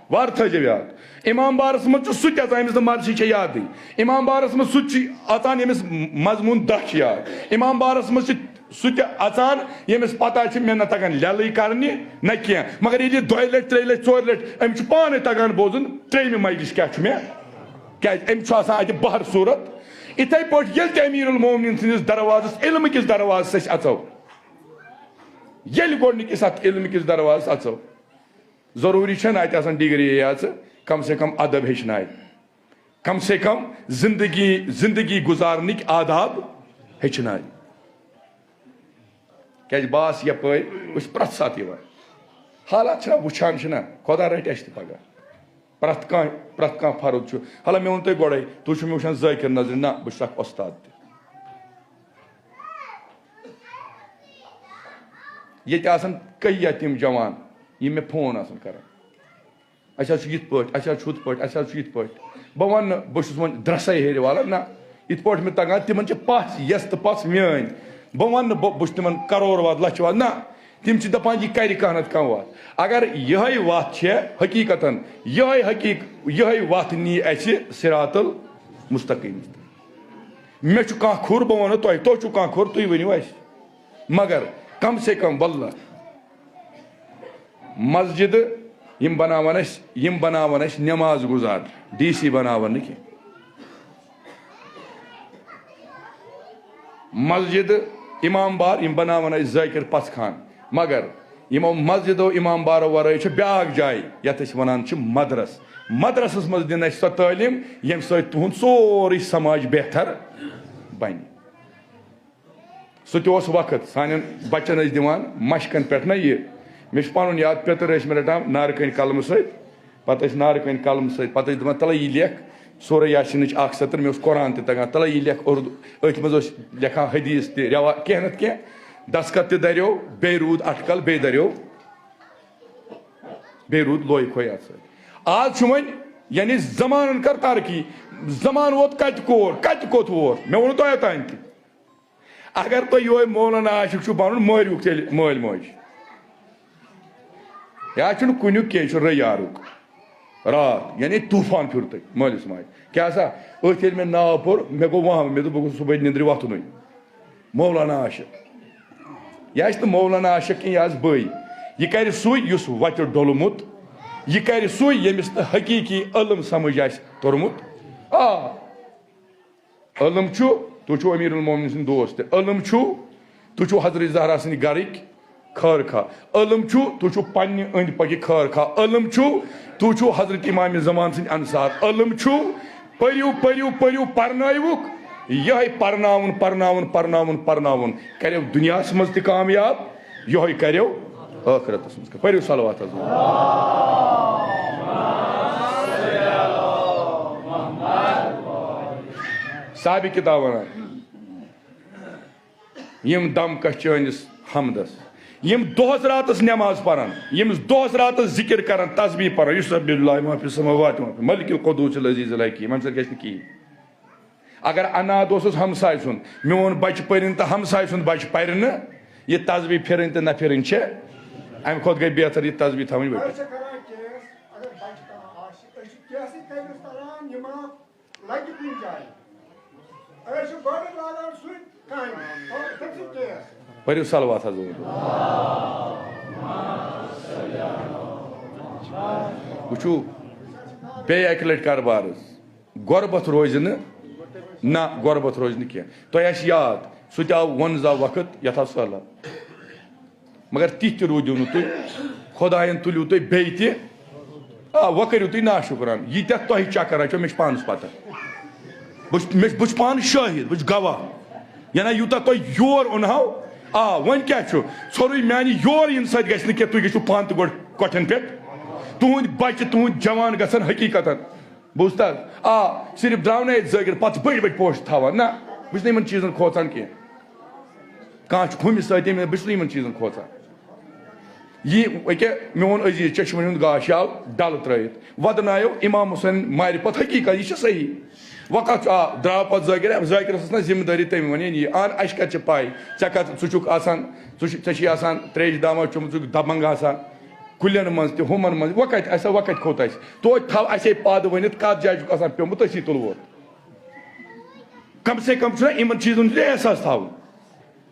وارٕ تھٲیزیو یاد۔ اِمام بارَس منٛز چھُ سُہ تہِ اَژان، ییٚمِس نہٕ مرثی چھےٚ یادٕے۔ اِمام بارَس منٛز سُہ تہِ چھُ اَژان، ییٚمِس مضموٗن دَہ چھِ یاد۔ اِمام بارَس منٛز چھِ سُہ تہِ اَژان، ییٚمِس پَتہ چھِ مےٚ نہ تَگان لیلٕے کَرنہِ نہ کینٛہہ۔ مگر ییٚلہِ یہِ دۄیہِ لَٹہِ، ترٛیٚیہِ لَٹہِ، ژورِ لَٹہِ، أمِس چھُ پانَے تَگان بوزُن، ترٛیٚیِمہِ مجلِس کیٛاہ چھُ مےٚ۔ کیٛازِ؟ أمِس چھُ آسان اَتہِ بحر صوٗرت۔ یِتھَے پٲٹھۍ ییٚلہِ تہِ امیر المومنین سٕنٛدِس دروازس، علمہٕ کِس دروازس أسۍ اژو، ییٚلہِ گۄڈٕنِکِس اتھ علمہٕ کِس دروازس اژو، ضروٗری چھَنہٕ اَتہِ آسان ڈگری یٲژٕ، کم سے کم ادب ہیٚچھناے، کم سے کم زندگی، زندگی گُزارنٕکۍ آداب ہیٚچھناے۔ کیٛازِ بہٕ آس یپٲرۍ، بہٕ چھُس پرٛٮ۪تھ ساتہٕ یِوان۔ حالات چھِنہ وٕچھان چھِنہ، خۄدا رَٹہِ اَسہِ تہِ پگاہ۔ پرٛٮ۪تھ کانٛہہ، پرٛٮ۪تھ کانٛہہ فرض چھُ۔ حالانکہ مےٚ ووٚن تۄہہِ گۄڈَے، تُہۍ چھِو مےٚ وٕچھان ذٲکِر نظرِ، نہ، بہٕ چھُس اکھ وۄستاد تہِ۔ ییٚتہِ آسَن کٔہیا تِم جوان، یِم مےٚ فون آسَن کران۔ "اَسہِ حظ چھُ یِتھ پٲٹھۍ، اَسہِ حظ چھُ ہُتھ پٲٹھۍ، اَسہِ حظ چھُ یِتھ پٲٹھۍ۔" بہٕ وَنہٕ نہٕ، بہٕ چھُس وۄنۍ درٛسَے ہیٚرِ والان، نہ، یِتھ پٲٹھۍ مےٚ تَگان، تِمَن چھِ پَژھ یَس تہٕ پَژھ میٛٲنۍ۔ بہٕ وَنہٕ نہٕ، بہٕ، بہٕ چھُس تِمَن کَرور واد، لَچھ واد، نہ۔ تِم چھِ دَپان، یہِ کَرِ کانٛہہ نَتہٕ کانٛہہ وَتھ۔ اگر یِہوٚے وَتھ چھےٚ حقیٖقتاً، یِہوٚے حقیٖق-، یِہوٚے وَتھ نی اَسہِ صراط المستقیٖمَس پٮ۪ٹھ۔ مےٚ چھُ کانٛہہ کھُر، بہٕ وَنہٕ تۄہہِ، تۄہہِ چھُو کانٛہہ کھُر، تُہۍ ؤنِو اَسہِ۔ مگر کم سے کم واللہ، مسجدٕ یِم بناوان ٲسۍ، یِم بناوان ٲسۍ نماز گزار، ڈی سی بناوان نہٕ کینٛہہ۔ مسجدٕ امام بار یِم بناوان ٲسۍ ذاکر پژھ خان، مگر یِمو مسجدو امام بارو ورٲے چھِ بیٛاکھ جاے یَتھ أسۍ وَنان چھِ مدرس۔ مدرسس منٛز دِن اَسہِ سۄ تعلیٖم ییٚمہِ سۭتۍ تُہُنٛد سورُے سماج بہتر بنہِ۔ سُہ تہِ اوس وقت، سانٮ۪ن بچن ٲسۍ دِوان مشقن پٮ۪ٹھ نہ یہِ۔ مےٚ چھُ پنُن یاد، پیٚتٕر ٲسۍ مےٚ رٹان نارٕ کٔنۍ قلمہٕ سۭتۍ، پتہٕ ٲسۍ نارٕ کٔنۍ قلمہٕ سۭتۍ، پتہٕ ٲسۍ دِوان، "تلہ یہِ لیکھ سورہ یاسینٕچ اکھ سطر"، مےٚ اوس قرآن تہِ تگان، "تلہ یہِ لیکھ اردو"، أتھۍ منٛز اوس لیکھان حدیث تہِ، رٮ۪وا-، کینٛہہ نتہٕ کینٛہہ، دستخط تہِ دریو، بیٚیہِ روٗد اٹکل، بیٚیہِ دریو، بیٚیہِ روٗد لوے کھوے اتھ سۭتۍ۔ آز چھُ وۄنۍ، یعنی زمانن کٔر ترقی، زمانہٕ ووت کتہِ کور، کتہِ کوٚت ووت، مےٚ ووٚنوٕ تۄہہِ اوٚتام تہِ۔ اگر تۄہہِ یِہوٚے مولانا عاشق چھُو بنُن، مٲرِوُکھ تیٚلہِ مٲلۍ مٲج۔ یا چھُنہٕ کُنیُک کینٛہہ، یہِ چھُ رٔے یارُک۔ راتھ، یعنی طوفان پھیُر تۄہہِ مٲلِس ماجہِ۔ کیٛاہ سا؟ أتھۍ ییٚلہِ مےٚ ناو پوٚر، مےٚ گوٚو وہم، مےٚ دوٚپ، بہٕ گوٚژھُس صُبحٲے نِندرِ وۄتھُنُے۔ مولانا عاشق۔ یہِ آسہِ نہٕ مولانا عاشق کینٛہہ، یہِ آسہِ بٔے۔ یہِ کرِ سُے، یُس وتہِ ڈوٚلمُت۔ یہِ کرِ سُے، ییٚمِس نہٕ حقیٖقی علم سمجھ آسہِ توٚرمُت۔ آ۔ علم چھُ، تُہۍ چھِو امیر المومنین سٕنٛدۍ دوست تہِ۔ علم چھُ، تُہۍ چھِو حضرت زہرا سٕنٛدِ گرٕکۍ خٲر خواہ۔ علم چھُ، تُہۍ چھِو پننہِ أنٛدۍ پٔکِکۍ خٲر خواہ۔ علم چھُ، تُہۍ چھِو حضرت امام زمان سٕنٛدۍ انصار۔ علم چھُ، پٔرِو، پٔرِو، پٔرِو، پرنٲوِوُکھ۔ یِہوٚے پرناوُن، پرناوُن، پرناوُن، پرناوُن کریو دُنیاہس منٛز تہِ کامیاب۔ یِہوٚے کریو ٲخرتس منٛز۔ پٔرِو صلوات حضور۔ صاحبِ کتاب ونان، یِم دم کش چٲنِس حمدس، یِم دۄہس راتس نماز پران، یِم دۄہس راتس ذکر کران، تسبیح پران، یُس رب اللہ ما فی السماوات و ما فی، ملک القدوس العزیز الحکیم، امہِ سۭتۍ گژھِ نہٕ کِہیٖنۍ۔ اگر اناد اوسُس ہمسایہِ سُنٛد، میون بچہِ پٔرِن تہٕ ہمسایہِ سُنٛد بچہِ پرِ نہٕ، یہِ تسبیح پھِرٕنۍ تہٕ نہ پھِرٕنۍ چھےٚ، امہِ کھۄتہٕ گٔے بہتر یہِ تسبیح تھاوٕنۍ أسۍ ؤٹِتھ۔ چھِ کران کیس، اگر بچہِ کانٛہہ آسہِ، أسۍ چھِ کیسٕے تٔمِس تران، یِم لگہِ کُنہِ جایہِ۔ أسۍ چھِ گۄڈٕ لاگان سُے کامہِ، تٔمۍ سٕے کیس۔ پٔرِو صلوات حضور۔ وٕچھِو، بیٚیہِ اَکہِ لَٹہِ کَرٕ بہٕ عرض، غربت روزِ نہٕ، نہ، غربت روزِ نہٕ کینٛہہ۔ تۄہہِ آسہِ یاد، سُہ تہِ آو وۄنزا وقت، یَتھ آو سہلاب۔ مگر تِتھۍ تہِ روٗدِو نہٕ تُہۍ، خۄدایَن تُلِو تُہۍ بیٚیہِ تہِ۔ آ، وۄنۍ کٔرِو تُہۍ ناشُکران، ییٖتیٛاہ تۄہہِ چکر آسیو، مےٚ چھِ پانَس پَتہ۔ بہٕ چھُس، مےٚ چھِ، بہٕ چھُس پانہٕ شٲہِد، بہٕ چھُس گواہ۔ یعنی یوٗتاہ تۄہہِ یور اوٚنہو، آ، وۄنۍ کیٛاہ چھُ؟ ژھورُے میٛانہِ یور یِنہٕ سۭتۍ گژھِ نہٕ کینٛہہ، تُہۍ گٔژھِو پانہٕ تہِ گۄڈٕ کۄٹھٮ۪ن پٮ۪ٹھ۔ تُہٕنٛدۍ بَچہِ، تُہٕنٛدۍ جوان گژھن حقیٖقتاً، بوٗزتھا؟ آ، صرف درٛاو نہٕ اَتہِ زٲگِر، پَتہٕ چھِ بٔڑۍ بٔڑۍ پوش تھاوان۔ نہ، بہٕ چھُس نہٕ یِمَن چیٖزَن کھوژان کینٛہہ۔ کانٛہہ چھُ ہُمِس سۭتۍ، ییٚمہِ، بہٕ چھُس نہٕ یِمَن چیٖزَن کھوژان۔ یہِ أکیٛاہ میون عزیٖز چشمَن ہُنٛد گاش آو ڈَلہٕ ترٛٲیِتھ۔ وَدنایو اِمام حُسین معرفت حقیٖقت، یہِ چھِ صحیح۔ وۄنۍ کَتھ چھُ، آ، درٛاو پَتہٕ ذٲکِر، ذٲکِرَس ٲس نہ ذِمہٕ دٲری تٔمۍ وَنہِ یہِ، اَہَن اَسہِ کَتہِ چھِ پَے؟ ژےٚ کَتھ، ژٕ چھُکھ آسان، ژٕ چھُکھ، ژےٚ چھُے آسان ترٛیش دامہ چوٚمُت، ژٕ چھُکھ دَبنٛگ آسان۔ کُلٮ۪ن منٛز تہِ، ہُمَن منٛز، وۄنۍ کَتہِ، اَسہِ وۄنۍ کَتہِ کھوٚت اَسہِ؟ توتہِ تھاو اَسے پَد ؤنِتھ کَتھ جایہِ چھُکھ آسان پیوٚمُت، أسی تُلووتھ۔ کم سے کم چھُنہ یِمن چیٖزن ہُنٛد احساس تھاوُن۔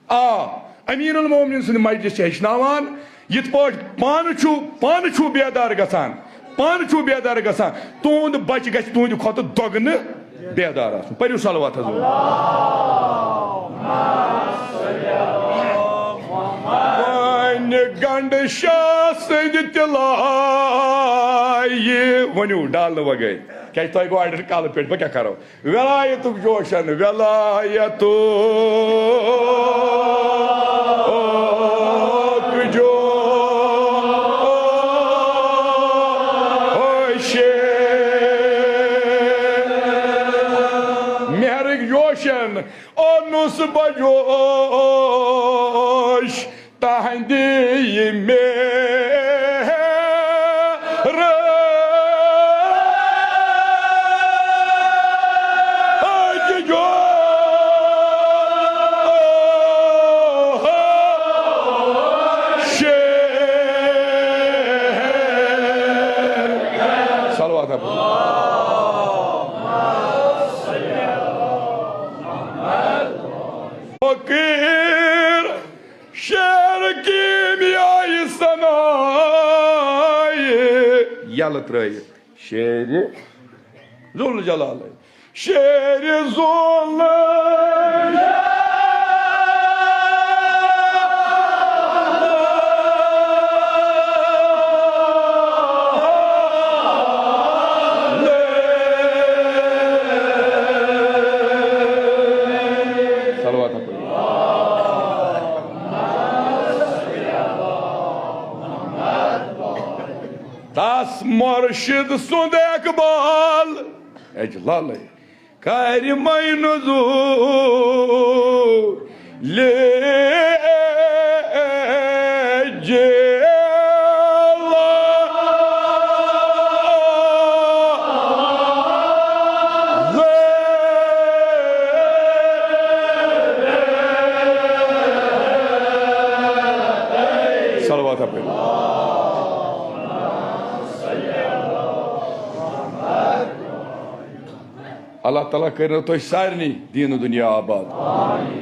آ، امیر المومنین سٕنٛدِ مجلس چھِ ہیٚچھناوان، یِتھ پٲٹھۍ پانہٕ چھُو، پانہٕ چھُو بیدار گژھان، پانہٕ چھُو بیدار گژھان، تُہُنٛد بچہِ گژھِ تُہٕنٛدِ کھۄتہٕ دۄگنہٕ بیدار آسُن۔ پٔرِو صلوات حضور۔ وۄنۍ گنڈٕ شاہ سٕنٛدِ تِلایہِ، ؤنِو ڈالنہٕ وغٲرِ، کیٛازِ تۄہہِ گوٚو اَڑٮ۪ن کالہٕ پٮ۪ٹھ، بہٕ کیٛاہ کَرو؟ ولایتُک جوشن، ولایتُک جوش۔ مہرٕکۍ جوشن اوٚنُس بہٕ جوش۔ تہنٛدِ یہِ مہر فقیٖر شعر کیٖمیایہِ صنایہِ۔ یلہٕ ترٲیِتھ شعرِ ذوالجلالے۔ شعرِ ذوالجلالے۔ صلوات پٔرِو۔ تس مرشد سُنٛد اقبال اجلالے کرِ مَے نزول۔ صلوات پٔرِو۔ اللہ تعالیٰ کٔرِنو تۄہہِ سارنٕے دیٖنہٕ دُنیا آباد۔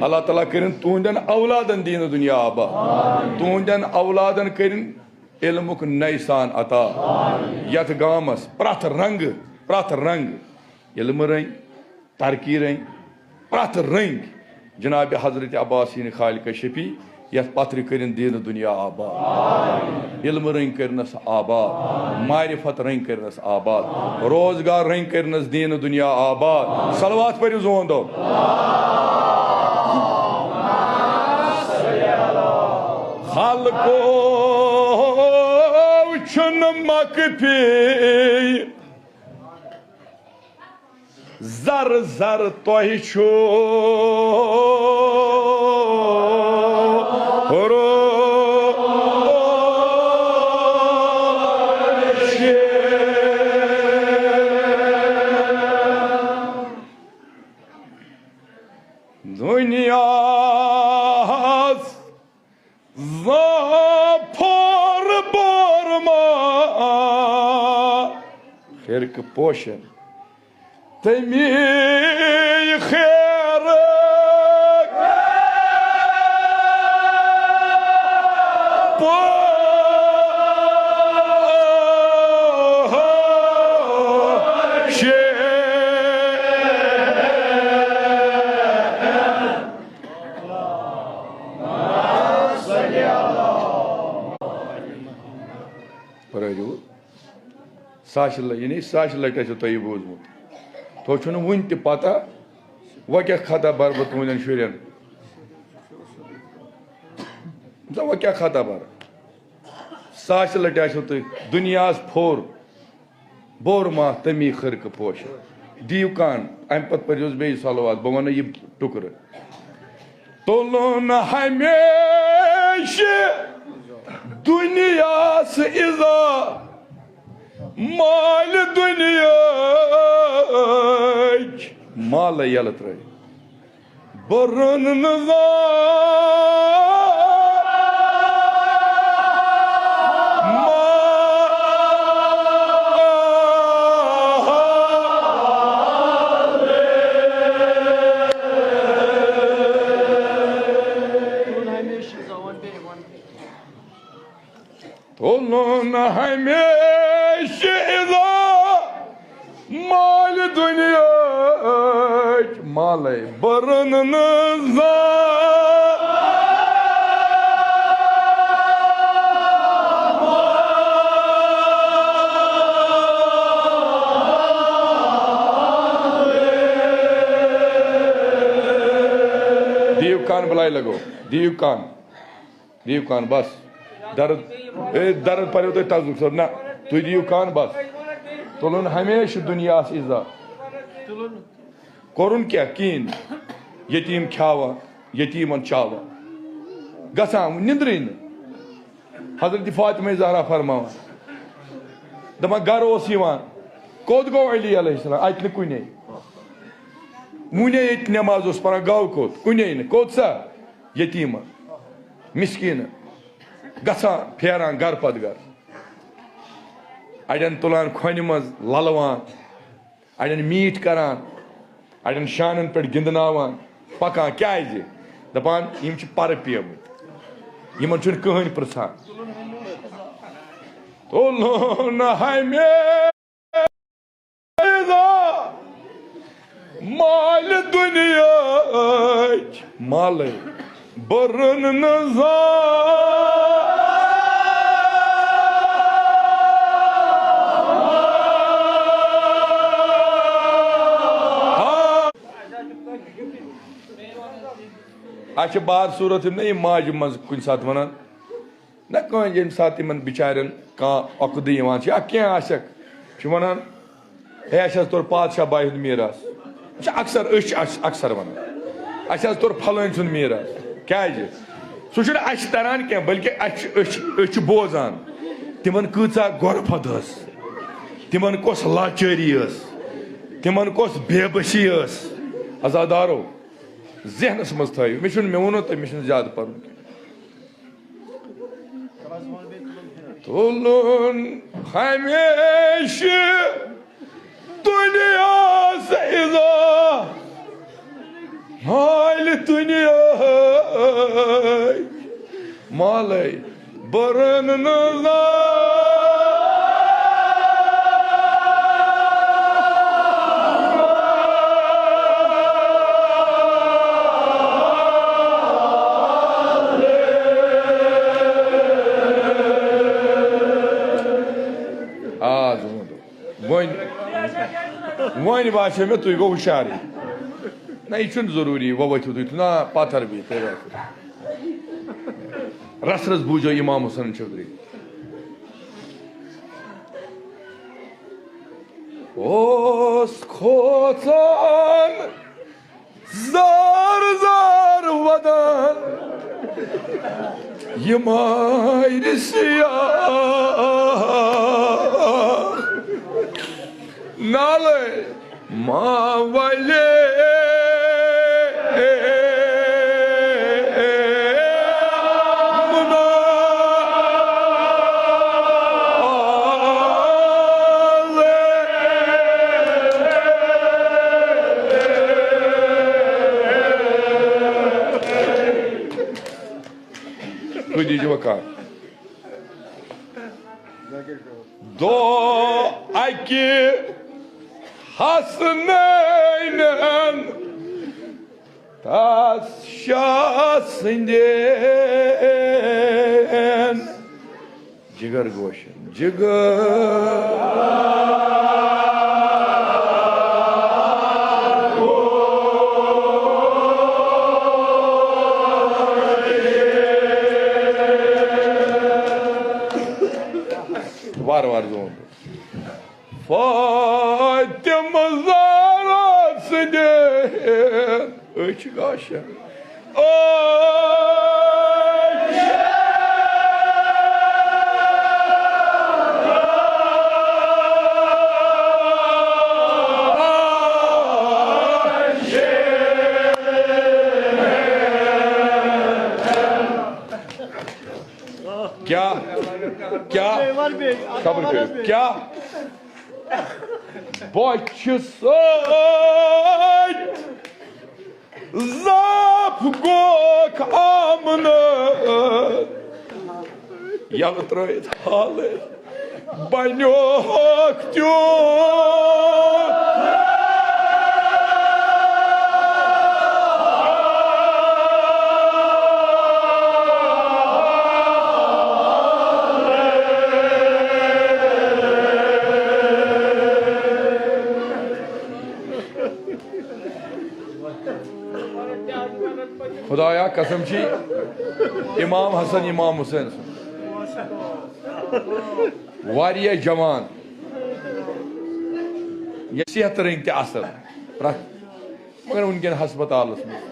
اللہ تعالیٰ کٔرِن تُہنٛدٮ۪ن اولادن دیٖنہٕ دُنیا آباد۔ تُہنٛدٮ۪ن اولادن کٔرِن علمُک نَیہِ سان عطا۔ یتھ گامس پرٛٮ۪تھ رنگہٕ، پرٛٮ۪تھ رنگہٕ علمہٕ رٔنگۍ، ترقی رٔنگۍ، پرٛٮ۪تھ رٔنگۍ جناب حضرت عباسیٖن خالق شفیع یتھ پتھرِ کٔرِن دیٖنہٕ دُنیا آباد۔ علمہٕ رٔنگۍ کٔرنس آباد، معرفت رٔنگۍ کٔرنس آباد، روزگار رٔنگۍ کٔرنس دیٖنہٕ دُنیا آباد۔ صلوات پٔرِو زوندو۔ خلقو چھُنہٕ مکفی زر زر تۄہہِ چھُ روشن۔ دُنیاہَس زا پھوٚر بورما خرقہٕ پوشن، تَمی خیرٕ پوشن۔ پرٲرِو۔ ساسہِ لَ-، یعنی ساسہِ لَٹہِ آسیو تۄہہِ یہِ بوٗزمُت۔ تۄہہِ چھُنہٕ وُنہِ تہِ پَتہ، وۄنۍ کیٛاہ خطا بَرٕ بہٕ تُہٕنٛدٮ۪ن شُرٮ۪ن؟ دَپان، وۄنۍ کیٛاہ خطا بَرٕ؟ ساسہِ لَٹہِ آسیو تۄہہِ دُنیاہَس پھوٚر۔ بور ماہ تمی خرقہٕ پوش۔ دِیِو کان، اَمہِ پتہٕ پٔرۍزیوس بیٚیہِ صلوات، بہٕ وَنہٕ یہِ ٹُکرٕ۔ تُلُن ہمیشہٕ دُنیاہَس اِزا، مالہِ دُنیاہٕچ مالَے یَلہٕ ترٲوِتھ۔ بہٕ رُنہٕ نہٕ زانٛہہ۔ تُلُن ہمیشہٕ اِزا مالہِ دُنیاہٕچ مالَے بٔرٕن نہٕ زانٛہہ۔ دِیِو کان بَلایہِ لَگو، دِیِو کان۔ دِیِو کان، بس۔ درد، اے، درد پریو تۄہہِ تزُک صٲب، نہ، تُہۍ دِیِو کان، بس۔ تُلُن ہمیشہٕ دُنیاہَس عزت۔ کوٚرُن کیٛاہ؟ کِہیٖنۍ۔ یتیٖم کھیاوان، یتیٖمن چاوان۔ گژھان نِندرٕے نہٕ۔ حضرت فاطمہ زہرا فرماوان، دپان، گرٕ اوس یِوان، کوٚت گوٚو علی علیہ السلام؟ اَتہِ نہٕ کُنے۔ وُنے ییٚتہِ نٮ۪ماز اوس پران، گوٚو کوٚت؟ کُنے نہٕ۔ کوٚت سا؟ یتیٖمن، مسکیٖنن، گژھان پھیران گرٕ پتہٕ گرٕ۔ اڑٮ۪ن تُلان کھۄنہِ منٛز للوان، اڑٮ۪ن میٖٹھۍ کران، اڑٮ۪ن شانن پٮ۪ٹھ گِنٛدناوان، پکان۔ کیازِ؟ دپان، یِم چھِ پرٕ پیمٕتۍ، یِمن چھُنہٕ کٕہٕنۍ پرژھان۔ تُلُن ہمیشہ مالہِ دُنیاہٕچ مالے۔ بٔرٕن نہٕ زانٛہہ۔ اَسہِ چھِ بعض صوٗرت یِم نہ یِم ماجہِ منٛز کُنہِ ساتہٕ وَنان، نہ کٲنٛسہِ ییٚمہِ ساتہٕ تِمن بِچارٮ۪ن کانٛہہ عۄقدٕ یِوان چھِ یا کینٛہہ آسٮ۪کھ، چھِ وَنان، ہے، اَسہِ حظ توٚر پادشاہ بایہِ ہُنٛد میٖراث۔ یہِ چھِ اکثر، أسۍ چھِ اکث-، اکثر وَنان، اَسہِ حظ توٚر پھلٲنۍ سُنٛد میٖراث۔ کیٛازِ؟ سُہ چھُنہٕ اَسہِ تَران کینٛہہ، بلکہِ اَسہِ چھِ، أسۍ چھِ، أسۍ چھِ بوزان، تِمن کۭژاہ غۄرفت ٲس، تِمن کۄس لاچٲری ٲس، تِمن کۄس بے بسی ٲس۔ عزادارو، ذہنس منٛز تھٲیِو، مےٚ چھُنہٕ، مےٚ ووٚنوُ تۄہہِ، مےٚ چھُنہٕ زیادٕ پَرُن کینٛہہ۔ تُلُن ہمیشہِ دُنیاہَس عزا، مالہِ دُنیاہٕے، مالَے۔ بٔرٕن نہٕ زانٛہہ۔ آ، زٕ وَنہٕ۔ وۄنۍ، وۄنۍ باسیو مےٚ، تُہۍ گوٚو ہُشارٕے۔ نہ، یہِ چھُنہٕ ضروٗری، وۄنۍ ؤتھِو تُہۍ، نہ، پتھر بِہِتھ، تُہۍ ؤتھِو۔ رژھ رژھ بوٗزیو امام حسن چودھری۔ اوس کھوژان زار زار ودان یہِ مارِ سیاہ۔ نالے ما ولے۔ تُہۍ دیٖزیو کانٛہہ۔ دۄہ اَکہِ حسنینن تس شاہ سٕنٛدٮ۪ن جگر گوشن، جگر۔ وارٕ وارٕ زون۔ فاطمہ زہرا سٕنٛدِ أچھ گاشن۔ أچھ۔ کیٛاہ؟ کیٛاہ؟ صبر کٔرِو۔ کیٛاہ؟ بۄچھِ سۭتۍ زاپ گوکھ آمنہٕ۔ یلہٕ ترٲوِتھ حالٕے بنیوکھ تیوٗت۔ خدایا قسم چھی، امام حسن، امام حسین سُنٛد واریاہ جوان، یہِ صحت رٔنٛگۍ تہِ اصل، پرٛٮ۪تھ، مگر وٕنکٮ۪ن ہسپتالس منٛز۔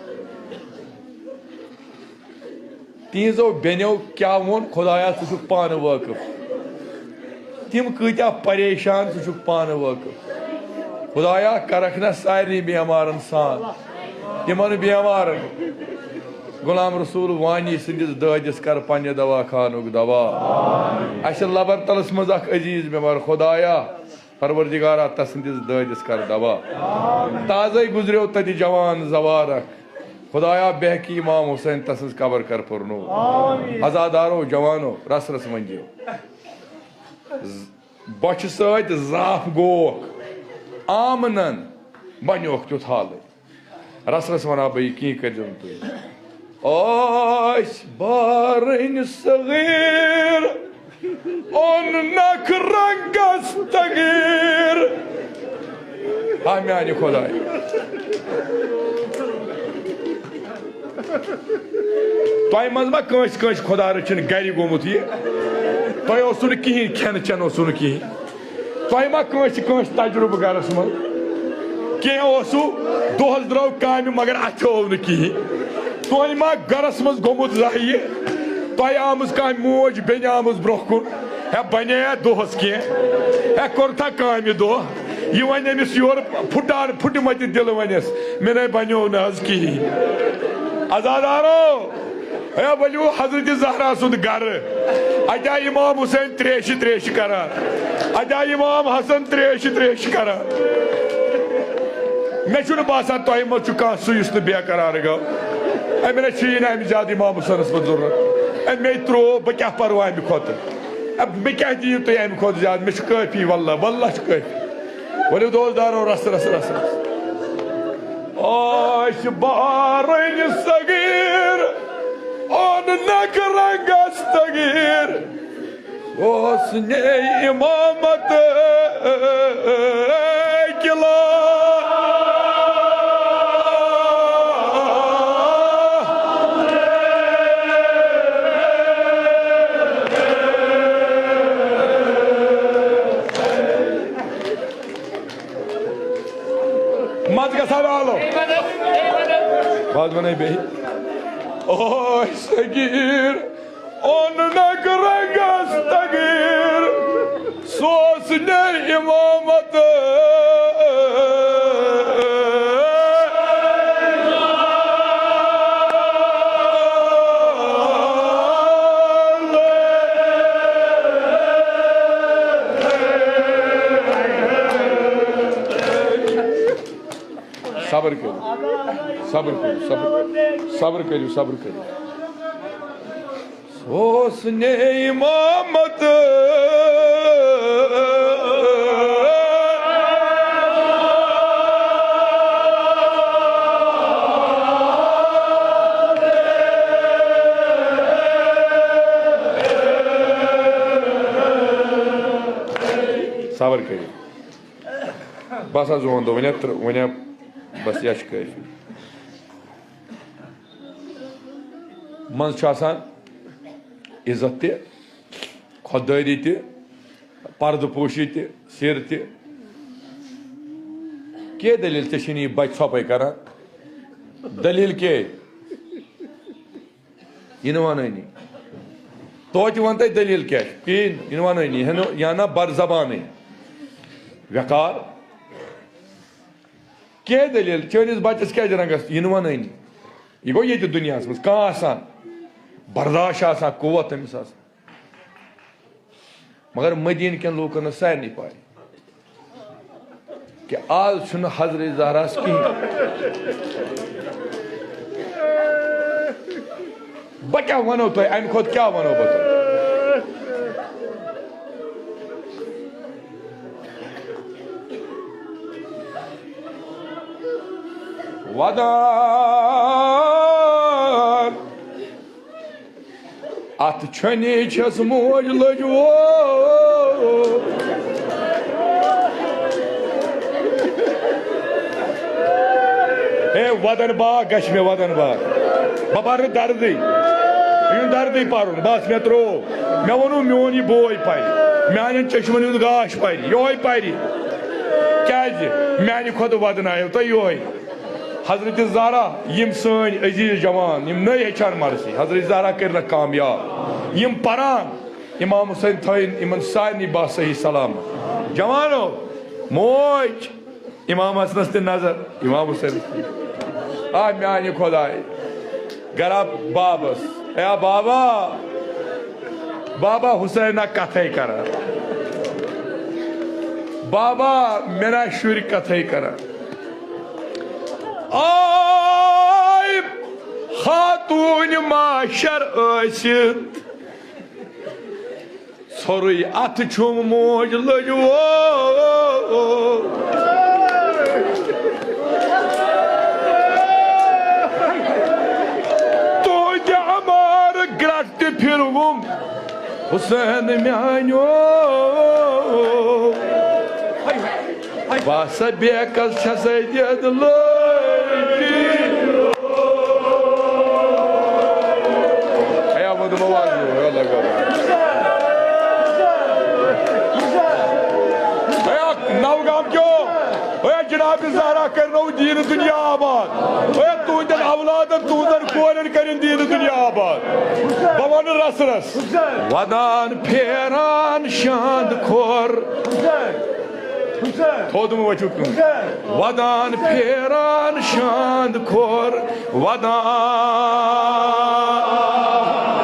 تِہنٛزو بیٚنیو کیٛاہ ووٚن، خدایا، ژٕ چھُکھ پانہٕ وٲقف۔ تِم کۭتیٛاہ پریشان، ژٕ چھُکھ پانہٕ وٲقف۔ خدایا، کرکھ نہ سارنٕے بیمارن سان، تِمن بیمارن۔ غلام رسول وانی سٕنٛدِس دٲدِس کر پننہِ دوا خانُک دوا۔ اَسہِ چھِ لبر تلس منٛز اکھ عزیز بیمار، خدایا، پروردگارا، تسٕنٛدِس دٲدِس کر دوا۔ تازَے گُزریو تتہِ جوان زوار اکھ۔ خدایا، بہکی امام حسین تسٕنٛز قبر کر پُرنوٗر۔ آمین۔ عزادارو، جوانو، رس رس ؤنۍزیو۔ ز-، بۄچھِ سۭتۍ زاپھ گوکھ، آمنن بنیوکھ تیُتھ حالٕے۔ رس رس ونہٕ ہا بہٕ یہِ، کینٛہہ کٔرۍزیو نہٕ تُہۍ۔ ٲسۍ بارٕنۍ صغیٖر، اوٚننکھ رنگس تغیٖر۔ آ میانہِ خدایہِ۔ تۄہہِ منٛز ما کٲنٛسہِ کٲنٛسہِ خدا رٔچھِن گرِ گوٚمُت یہِ؟ تۄہہِ اوسوٕ نہٕ کِہیٖنۍ، کھٮ۪نہٕ چٮ۪نہٕ اوسوٕ نہٕ کِہیٖنۍ۔ تۄہہِ ما کٲنٛسہِ کٲنٛسہِ تجرُبہٕ گرس منٛز؟ کینٛہہ اوسوٕ، دۄہس درٛاو کامہِ مگر اتھِ آو نہٕ کِہیٖنۍ۔ تۄہہِ ما گرس منٛز گوٚمُت زانٛہہ یہِ؟ تۄہہِ آمٕژ کانٛہہ موج بیٚنہِ آمٕژ برٛونٛہہ کُن، ہے بنے یا دۄہس کینٛہہ، ہے کوٚرتھا کامہِ دۄہ؟ یہِ وۄنۍ أمِس یورٕ پھُٹان، پھُٹمتہِ دِلہٕ وَنٮ۪س، مےٚ نے بنیو نہٕ حظ کِہیٖنۍ۔ عزادارو، ہے ؤلِو حضرت زہرا سُنٛد گرٕ۔ اَتہِ آے امام حسین تریشہِ تریشہِ کران، اَتہِ آے امام حسن تریشہِ تریشہِ کران۔ مےٚ چھُنہٕ باسان تۄہہِ منٛز چھُ کانٛہہ سُہ یُس نہٕ بے قرار گوٚو۔ أمۍ نہ چھُ یہِ نہٕ اَمہِ زیادٕ امام حسینس منٛز ضروٗرت۔ أمۍ مے ترٛوو، بہٕ کیٛاہ پرواے اَمہِ کھۄتہٕ؟ اَ، مےٚ کیٛاہ دِیِو تُہۍ اَمہِ کھۄتہٕ زیادٕ؟ مےٚ چھُ کٲفی، واللہ، واللہ چھُ کٲفی۔ ؤلِو دوستدارو، رَس، رَس، رَس، رَس۔ ٲسۍ بارٕنۍ صغیٖر، اوٚننکھ رنگس تغیٖر۔ اوس نے امامت کلا۔ مت گژھا والو۔ بہٕ حظ وَنَے بیٚیہِ۔ اوے صغیٖر، اوٚننکھ رنگس تغیٖر، سُہ اوس نے امامت۔ صبر کٔرِو، صبر کٔرِو، صبر، صبر کٔرِو، صبر کٔرِو۔ سُہ اوس نے امامت۔ صبر کٔرِو۔ بس حظ، ووٚن دو، وۄنۍ ہا تر-، وۄنۍ ہا بس، یہِ چھُ کٲفی۔ منٛز چھُ آسان عزت تہِ، خۄددٲری تہِ، پردٕ پوشی تہِ، سِر تہِ۔ کیٛاہ دٔلیٖل ژےٚ چھُے نہٕ یہِ بچہِ ژھۄپے کران؟ دٔلیٖل کیٛاہ؟ یہِ نہٕ وَنٲنی۔ توتہِ وَن تَے دٔلیٖل کیٛاہ چھِ؟ کِہیٖنۍ، یہِ نہٕ وَنٲنی۔ ہٮ۪نہٕ، یا نہ بر زبانٕے۔ وٮ۪قار۔ کیٛاہ دٔلیٖل؟ چٲنِس بَچَس کیٛازِ رنٛگَس؟ یہِ نہٕ وَنٲنی۔ یہِ گوٚو ییٚتہِ دُنیاہَس منٛز۔ کانٛہہ آسان، برداشت چھِ آسان، قوت تٔمِس آسان۔ مگر مدیٖنہٕ کٮ۪ن لوٗکن ٲس سارنٕے پَے کہِ آز چھُنہٕ حضرت زہراہَس کِہیٖنۍ۔ بہٕ کیٛاہ وَنو تۄہہِ، اَمہِ کھۄتہٕ کیٛاہ وَنو بہٕ تۄہہِ؟ ودان۔ اتھ چھۄنہِ چھس موج لٔج وو۔ ہے ودن باغ گژھِ مےٚ ودن باغ۔ بہٕ پرٕ نہٕ دردٕے۔ مےٚ چھُنہٕ دردٕے پرُن۔ بس مےٚ ترٛوو۔ مےٚ ووٚنوُ میون یہِ بوے پرِ۔ میانٮ۪ن چشمن ہُنٛد گاش پرِ۔ یِہوٚے پرِ۔ کیازِ؟ میانہِ کھۄتہٕ ودنایو تۄہہِ یِہوٚے۔ حضرت زہرا، یِم سٲنۍ عزیز جوان، یِم نٔے ہیٚچھان مرثی، حضرت زہرا کٔرنکھ کامیاب۔ یِم پران، امام حسین تھٲیِن یِمن سارنٕے با صحیح سلامت۔ جوانو، موج، امام حسنس تہِ نظر، امام حسینس تہِ۔ آ میانہِ خدایہِ، گرا بابس، اے بابا، بابا حسینہ کتھے کران، بابا مےٚ نا شُرۍ کتھے کران۔ آے تونہِ معاشر ٲسِتھ۔ ژھورُے اَتھٕ چھُم موج لٔج وول۔ تُہُنٛدِ عمارٕ گرٛٹھ تہِ پھِروُم حسین میٛانیو۔ بہٕ ہسا بیکس چھسے دِتھ لٲگِتھ۔ ہے، وۄنۍ دِمو واجہِ، ہے، لگو۔ ہے، نوگام کیو، ہے، جناب زہرا کرنو دین دنیا آباد۔ ہے، تُہنٛدٮ۪ن اولادن، تُہنٛزن کورٮ۪ن کٔرِن دین دنیا آباد۔ بہٕ ونہٕ رس رس۔ ودان پھیران شاند کھور۔ تھوٚد مہٕ ؤتھِو کُن۔ ودان پھیران شاند کھور، ودان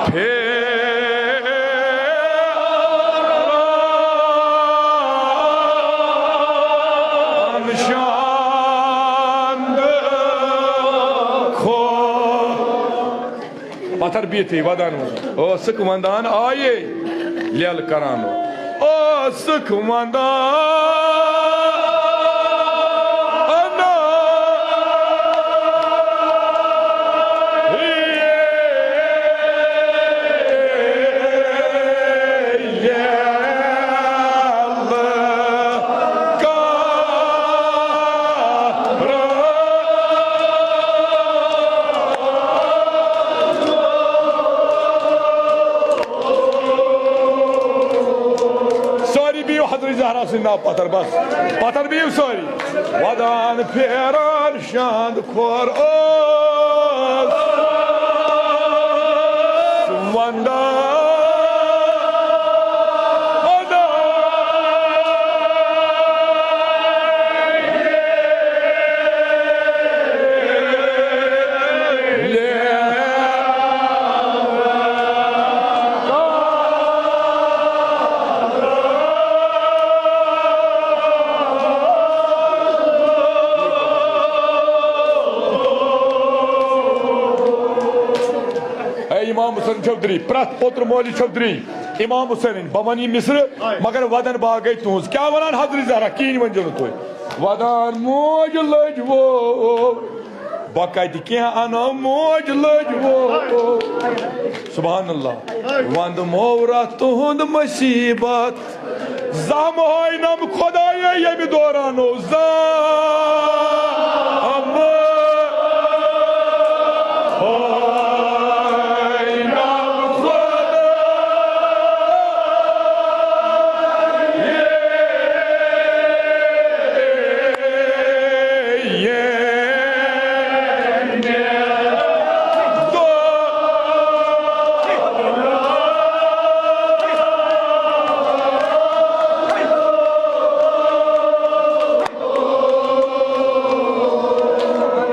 پھیران شاند کھور۔ پتھر بِہتھٕے ودان وۄنۍ۔ ٲسٕکھ ونٛدان آیے لیل کران۔ ٲسٕکھ ونٛدان۔ سٲری بِہِو حضرت زہرا سٕنٛدِ ناوٕ پتھر، بس۔ پتھر بِہِو سٲری۔ ودان پھیران شاند کھور اوس ونٛدان۔ اے امام حسین چودھری، پرٛٮ۪تھ پوتُر مولوی چودھری، امام حسین، بہٕ وَنہٕ یہِ مصرٕ، مگر ودان باغے تُہنٛز۔ کیٛاہ وَنان حضرت زہرا؟ کِہیٖنۍ ؤنۍ زیو نہٕ تُہۍ۔ ودان موج لٔج وو، بہٕ کتہِ کینٛہہ انو موج لٔج وو۔ سبحان اللہ۔ وند مورا تُہُنٛد مصیبت، زامہوینم خدایے ییٚمہِ دوران اوس زامہوینم خدایے۔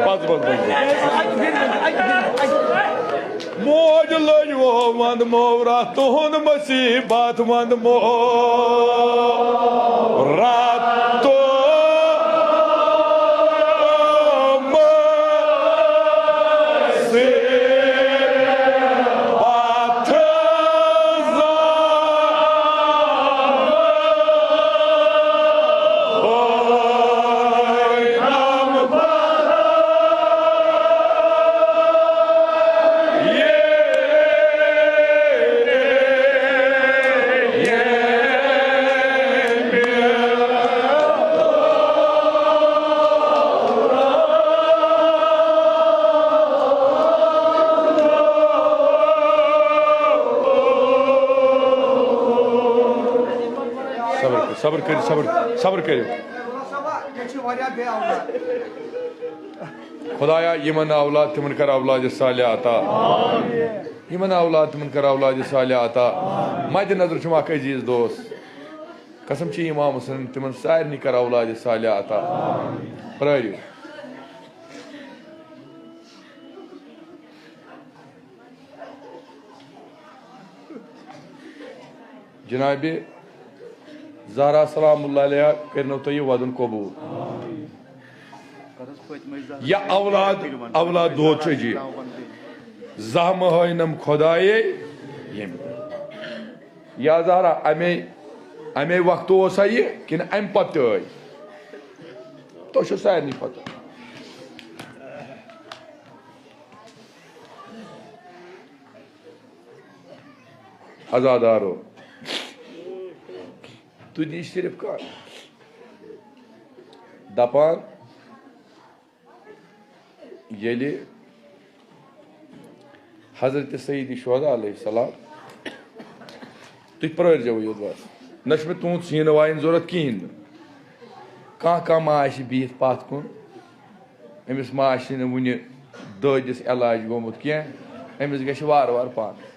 بس، بس، بس، بس۔ موج لٔج وو وند مورا تُہُنٛد مصیبت، وند مورا تُہُنٛد مصیبت۔ صبر کٔرِو، صبر کٔرِو، صبر، صبر کٔرِو۔ خدایا، یِمن اولاد، تِمن کر اولاد صالح عطا۔ یِمن اولاد، تِمن کر اولاد صالح عطا۔ مدِ نظر چھُم اکھ عزیز دوست۔ قسم چھِ امام حسین، تِمن سارنٕے کر اولاد صالح عطا۔ پرٲرِو۔ جناب زہرا سلام اللہ علیہا کٔرنو تۄہہِ یہِ وَدُن قبوٗل۔ یا اولاد، اولاد دود چھُ عجیٖب۔ زانٛہہ مہٕ ہٲینم خۄدایے ییٚمۍ۔ یا زہرا، اَمے، اَمے وقتہٕ اوسا یہِ کِنہٕ اَمہِ پتہٕ تہِ ٲے؟ تۄہہِ چھو سارنٕے پتہ۔ عزادارو، تُہۍ دِیِو صرف کانٛہہ دپان، ییٚلہِ حضرت سید شہداء علیہ السلام، تُہۍ پرٛٲرۍزیو یوت بس، نہ چھُ مےٚ تُہُنٛد سیٖنہٕ وایِنۍ ضوٚرَتھ کِہیٖنۍ نہٕ۔ کانٛہہ کانٛہہ ما آسہِ بِہِتھ پَتھ کُن، أمِس ما آسہِ نہٕ وُنہِ دٲدِس علاج گوٚمُت کینٛہہ، أمِس گژھِ وارٕ وارٕ پانَے۔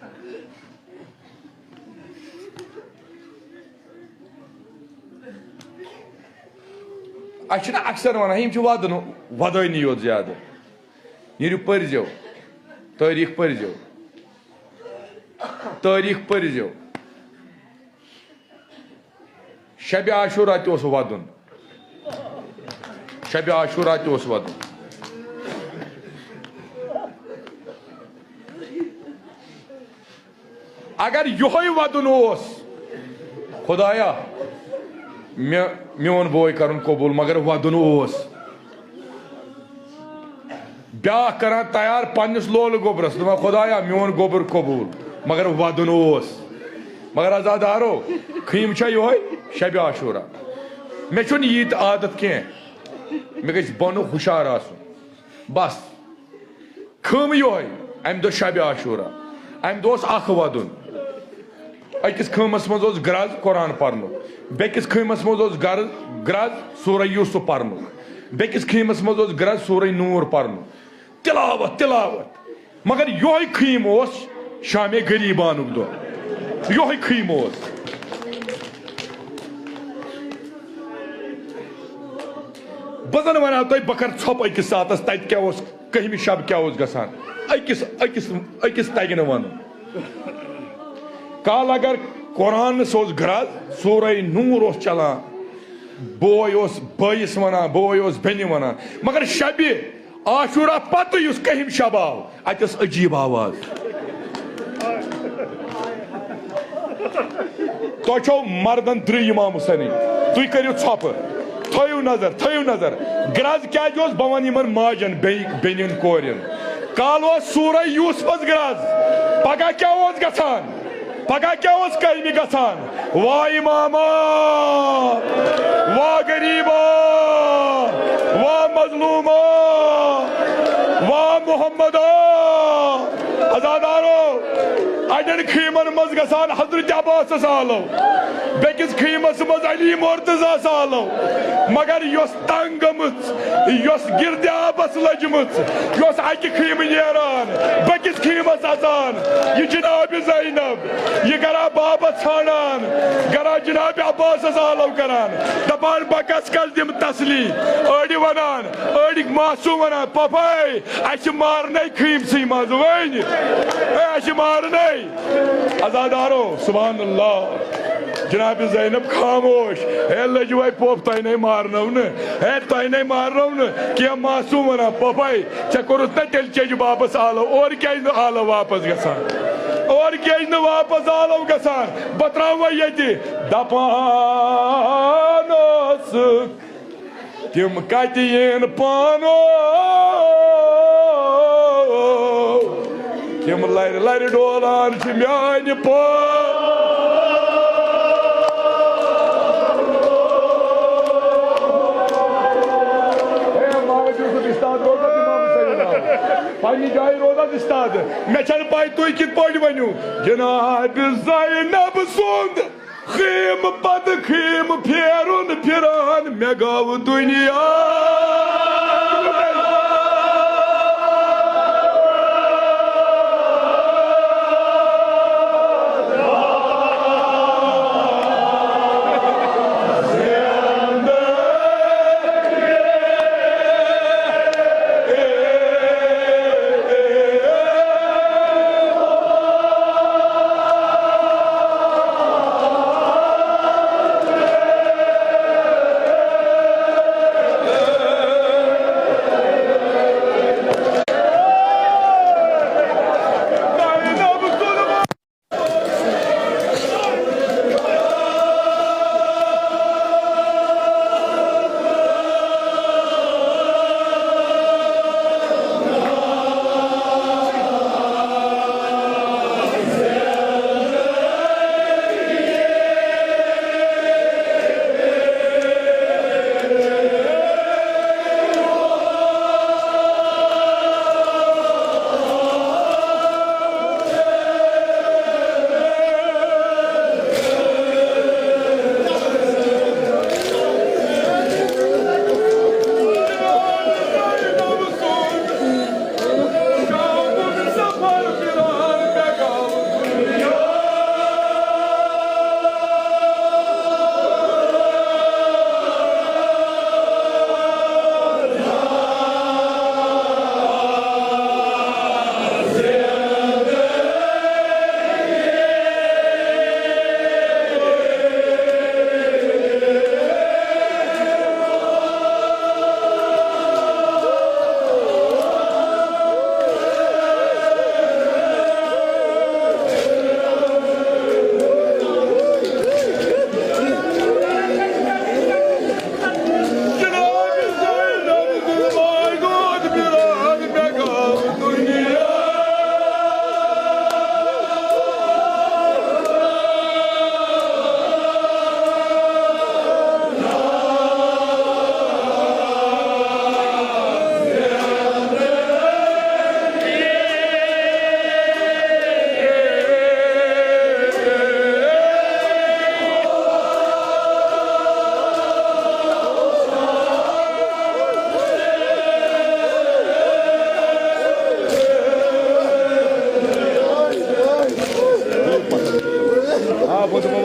اَسہِ چھِنہ اکثر وَنان، یِم چھِ وَدُن، وَدٲنی یوت زیادٕ۔ نیٖرِو پٔرۍزیو، تٲریٖخ پٔرۍزیو، تٲریٖخ پٔرۍزیو۔ شبِ عاشورا تہِ اوس وَدُن۔ شبِ عاشورا تہِ اوس وَدُن۔ اگر یِہوٚے وَدُن اوس، خۄدایا، مےٚ، میون بوے کَرُن قبوٗل، مگر وَدُن اوس۔ بیٛاکھ کَران تیار پنٛنِس لولہٕ گوٚبرَس، دَپان، خۄدایا، میون گوٚبُر قبوٗل، مگر وَدُن اوس۔ مگر عزادارو، خیٖم چھا یِہوٚے شبِ عاشورا؟ مےٚ چھُنہٕ یہِ تہِ عادت کینٛہہ، مےٚ گژھِ بۄنہٕ ہُشار آسُن۔ بس۔ خٲمہٕ یِہوٚے، اَمہِ دۄہ شبِ عاشورا، اَمہِ دۄہ اوس اکھ وَدُن۔ أکِس خٲمَس منٛز اوس گرٛز قرآن پَرنُک، بیٚکِس خٲمَس منٛز اوس گرٕ-، گرٛز سورہ یوسف پَرنُک، بیٚکِس خٲمَس منٛز اوس گرٛز سورہ نوٗر پَرنُک۔ تِلاوت، تِلاوت۔ مگر یِہوٚے خیٖم اوس شامِ غریٖبانُک دۄہ۔ یِہوٚے خیٖم اوس۔ بہٕ زَن وَنہٕ ہا تۄہہِ، بہٕ کَرٕ ژھۄپہٕ أکِس ساتَس، تَتہِ کیٛاہ اوس، کٔہمہِ شب کیٛاہ اوس گژھان۔ أکِس، أکِس، أکِس تَگہِ نہٕ وَنُن۔ کالہٕ اگر قرآنَس اوس گرٛز، سورہ نوٗر اوس چلان، بوے اوس بٲیِس وَنان، بوے اوس بیٚنہِ وَنان، مگر شبِ عاشورا پتہٕ یُس کٔہِم شب آو، اَتہِ ٲس عجیٖب آواز۔ تۄہہِ چھو مردن درٕے امام حسینٕنۍ، تُہۍ کٔرِو ژھۄپہٕ۔ تھٲیِو نظر، تھٲیِو نظر۔ گرٛز کیٛازِ اوس؟ بہٕ وَنہٕ یِمن ماجن، بیٚیہِ بیٚنٮ۪ن، کورٮ۪ن۔ کالہٕ اوس سورہ یوسفس گرٛز، پگاہ کیٛاہ اوس گژھان؟ پگاہ کیٛاہ اوس کامہِ گژھان؟ وا اماما، وا غریبا، وا مظلوما، وا محمدا۔ عزادارو، اَڑٮ۪ن خیٖمن منٛز گژھان حضرت عباسس آلو، بیٚکِس خیٖمس منٛز علی مرتضیٰ ہس آلو، مگر یۄس تنگ گٔمٕژ، یۄس گِردِ آبس لٔجمٕژ، یۄس اکہِ خیمہٕ نیران، بیٚکِس خیمس اژان، یہِ جناب زینب، یہِ گرا بابس ژھانڈان، گرا جناب عباسس آلو کران، دپان، بہٕ کس کس دِمہٕ تسلی۔ أڑۍ ونان، أڑۍ معصوم ونان، پۄپھے، اسہِ چھِ مارنے خیمسٕے منٛز وۄنۍ، اے، اسہِ چھِ مارنے۔ عزادارو، سبحان اللہ۔ جناب زینب خاموش۔ ہے لٔجوے پوٚپ، تۄہہِ نے مارنو نہٕ۔ ہے تۄہہِ نے مارنو نہٕ۔ کینٛہہ معصوم ونان، پوٚپھے، ژےٚ کوٚرُتھ نہ تیٚلہِ چیٚجہِ بابس آلو، اورٕ کیٛازِ نہٕ آلو واپس گژھان؟ اورٕ کیٛازِ نہٕ واپس آلو گژھان؟ بہٕ ترٛاوٕ وۄنۍ ییٚتہِ۔ دپان اوسُکھ، تِم کتہِ یِن پانو؟ تِم لرِ لرِ ڈولان چھِ میانہِ پا-، ہے، ماجہِ اوسُکھ استاد روزان، امام حسین۔ پننہِ جایہِ روزان استاد۔ مےٚ چھنہٕ پاے تُہۍ کِتھ پٲٹھۍ ؤنِو۔ جناب زینب سُنٛد خیمہٕ پتہٕ خیمہٕ پھیرُن پھران مےٚ گوٚو دُنیا۔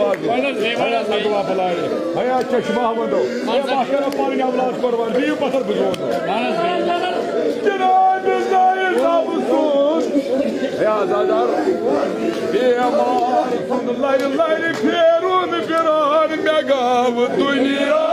ہے لگوا بلارِ، ہے چشمہ وندو، ہے بہٕ کرو پنٕنۍ اولاد قربان، بِہِو پتھر بہٕ زونہٕ۔ جناب زاہد صٲب سُنٛد، ہے عزادار، بیمار سُنٛد لرِ لرِ پھیرُن پھران مےٚ گاو دُنیا۔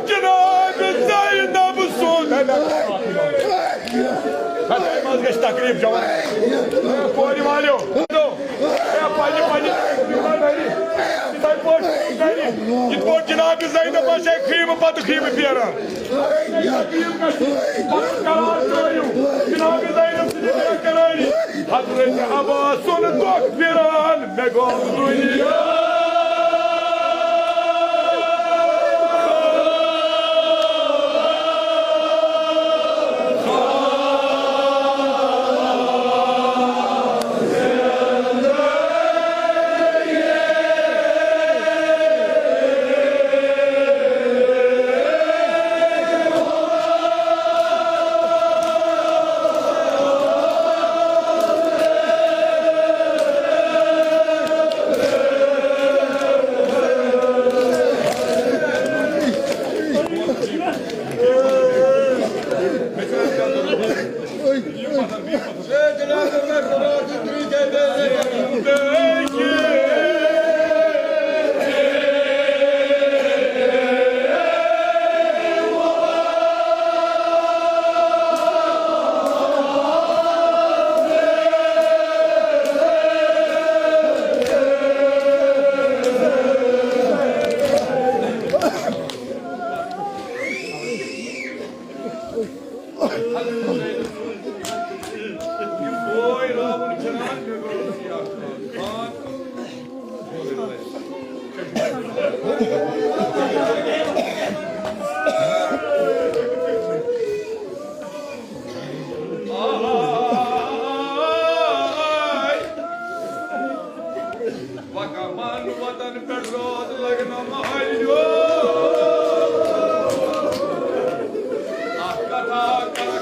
جناب زینب سُنٛد۔ خداے منٛز گژھِ تقریٖب جوان۔ کورِ والیو۔ ہے، پننہِ، پننہِ، یِتھَے پٲٹھۍ، یِتھ پٲٹھۍ جناب زینب آسہِ ہے خیمہٕ پتہٕ خیمہٕ پھیران۔ برقرار ترٲیِو جناب زینب سٕنٛدِ برقرٲری۔ حضرت عباس سُنٛد دۄہ پھران مےٚ گوٚو دُنیا۔ وقمان وطن پٮ۪ٹھ روز لگنہٕ مہرنیو۔ اکھ کتھا کرٕ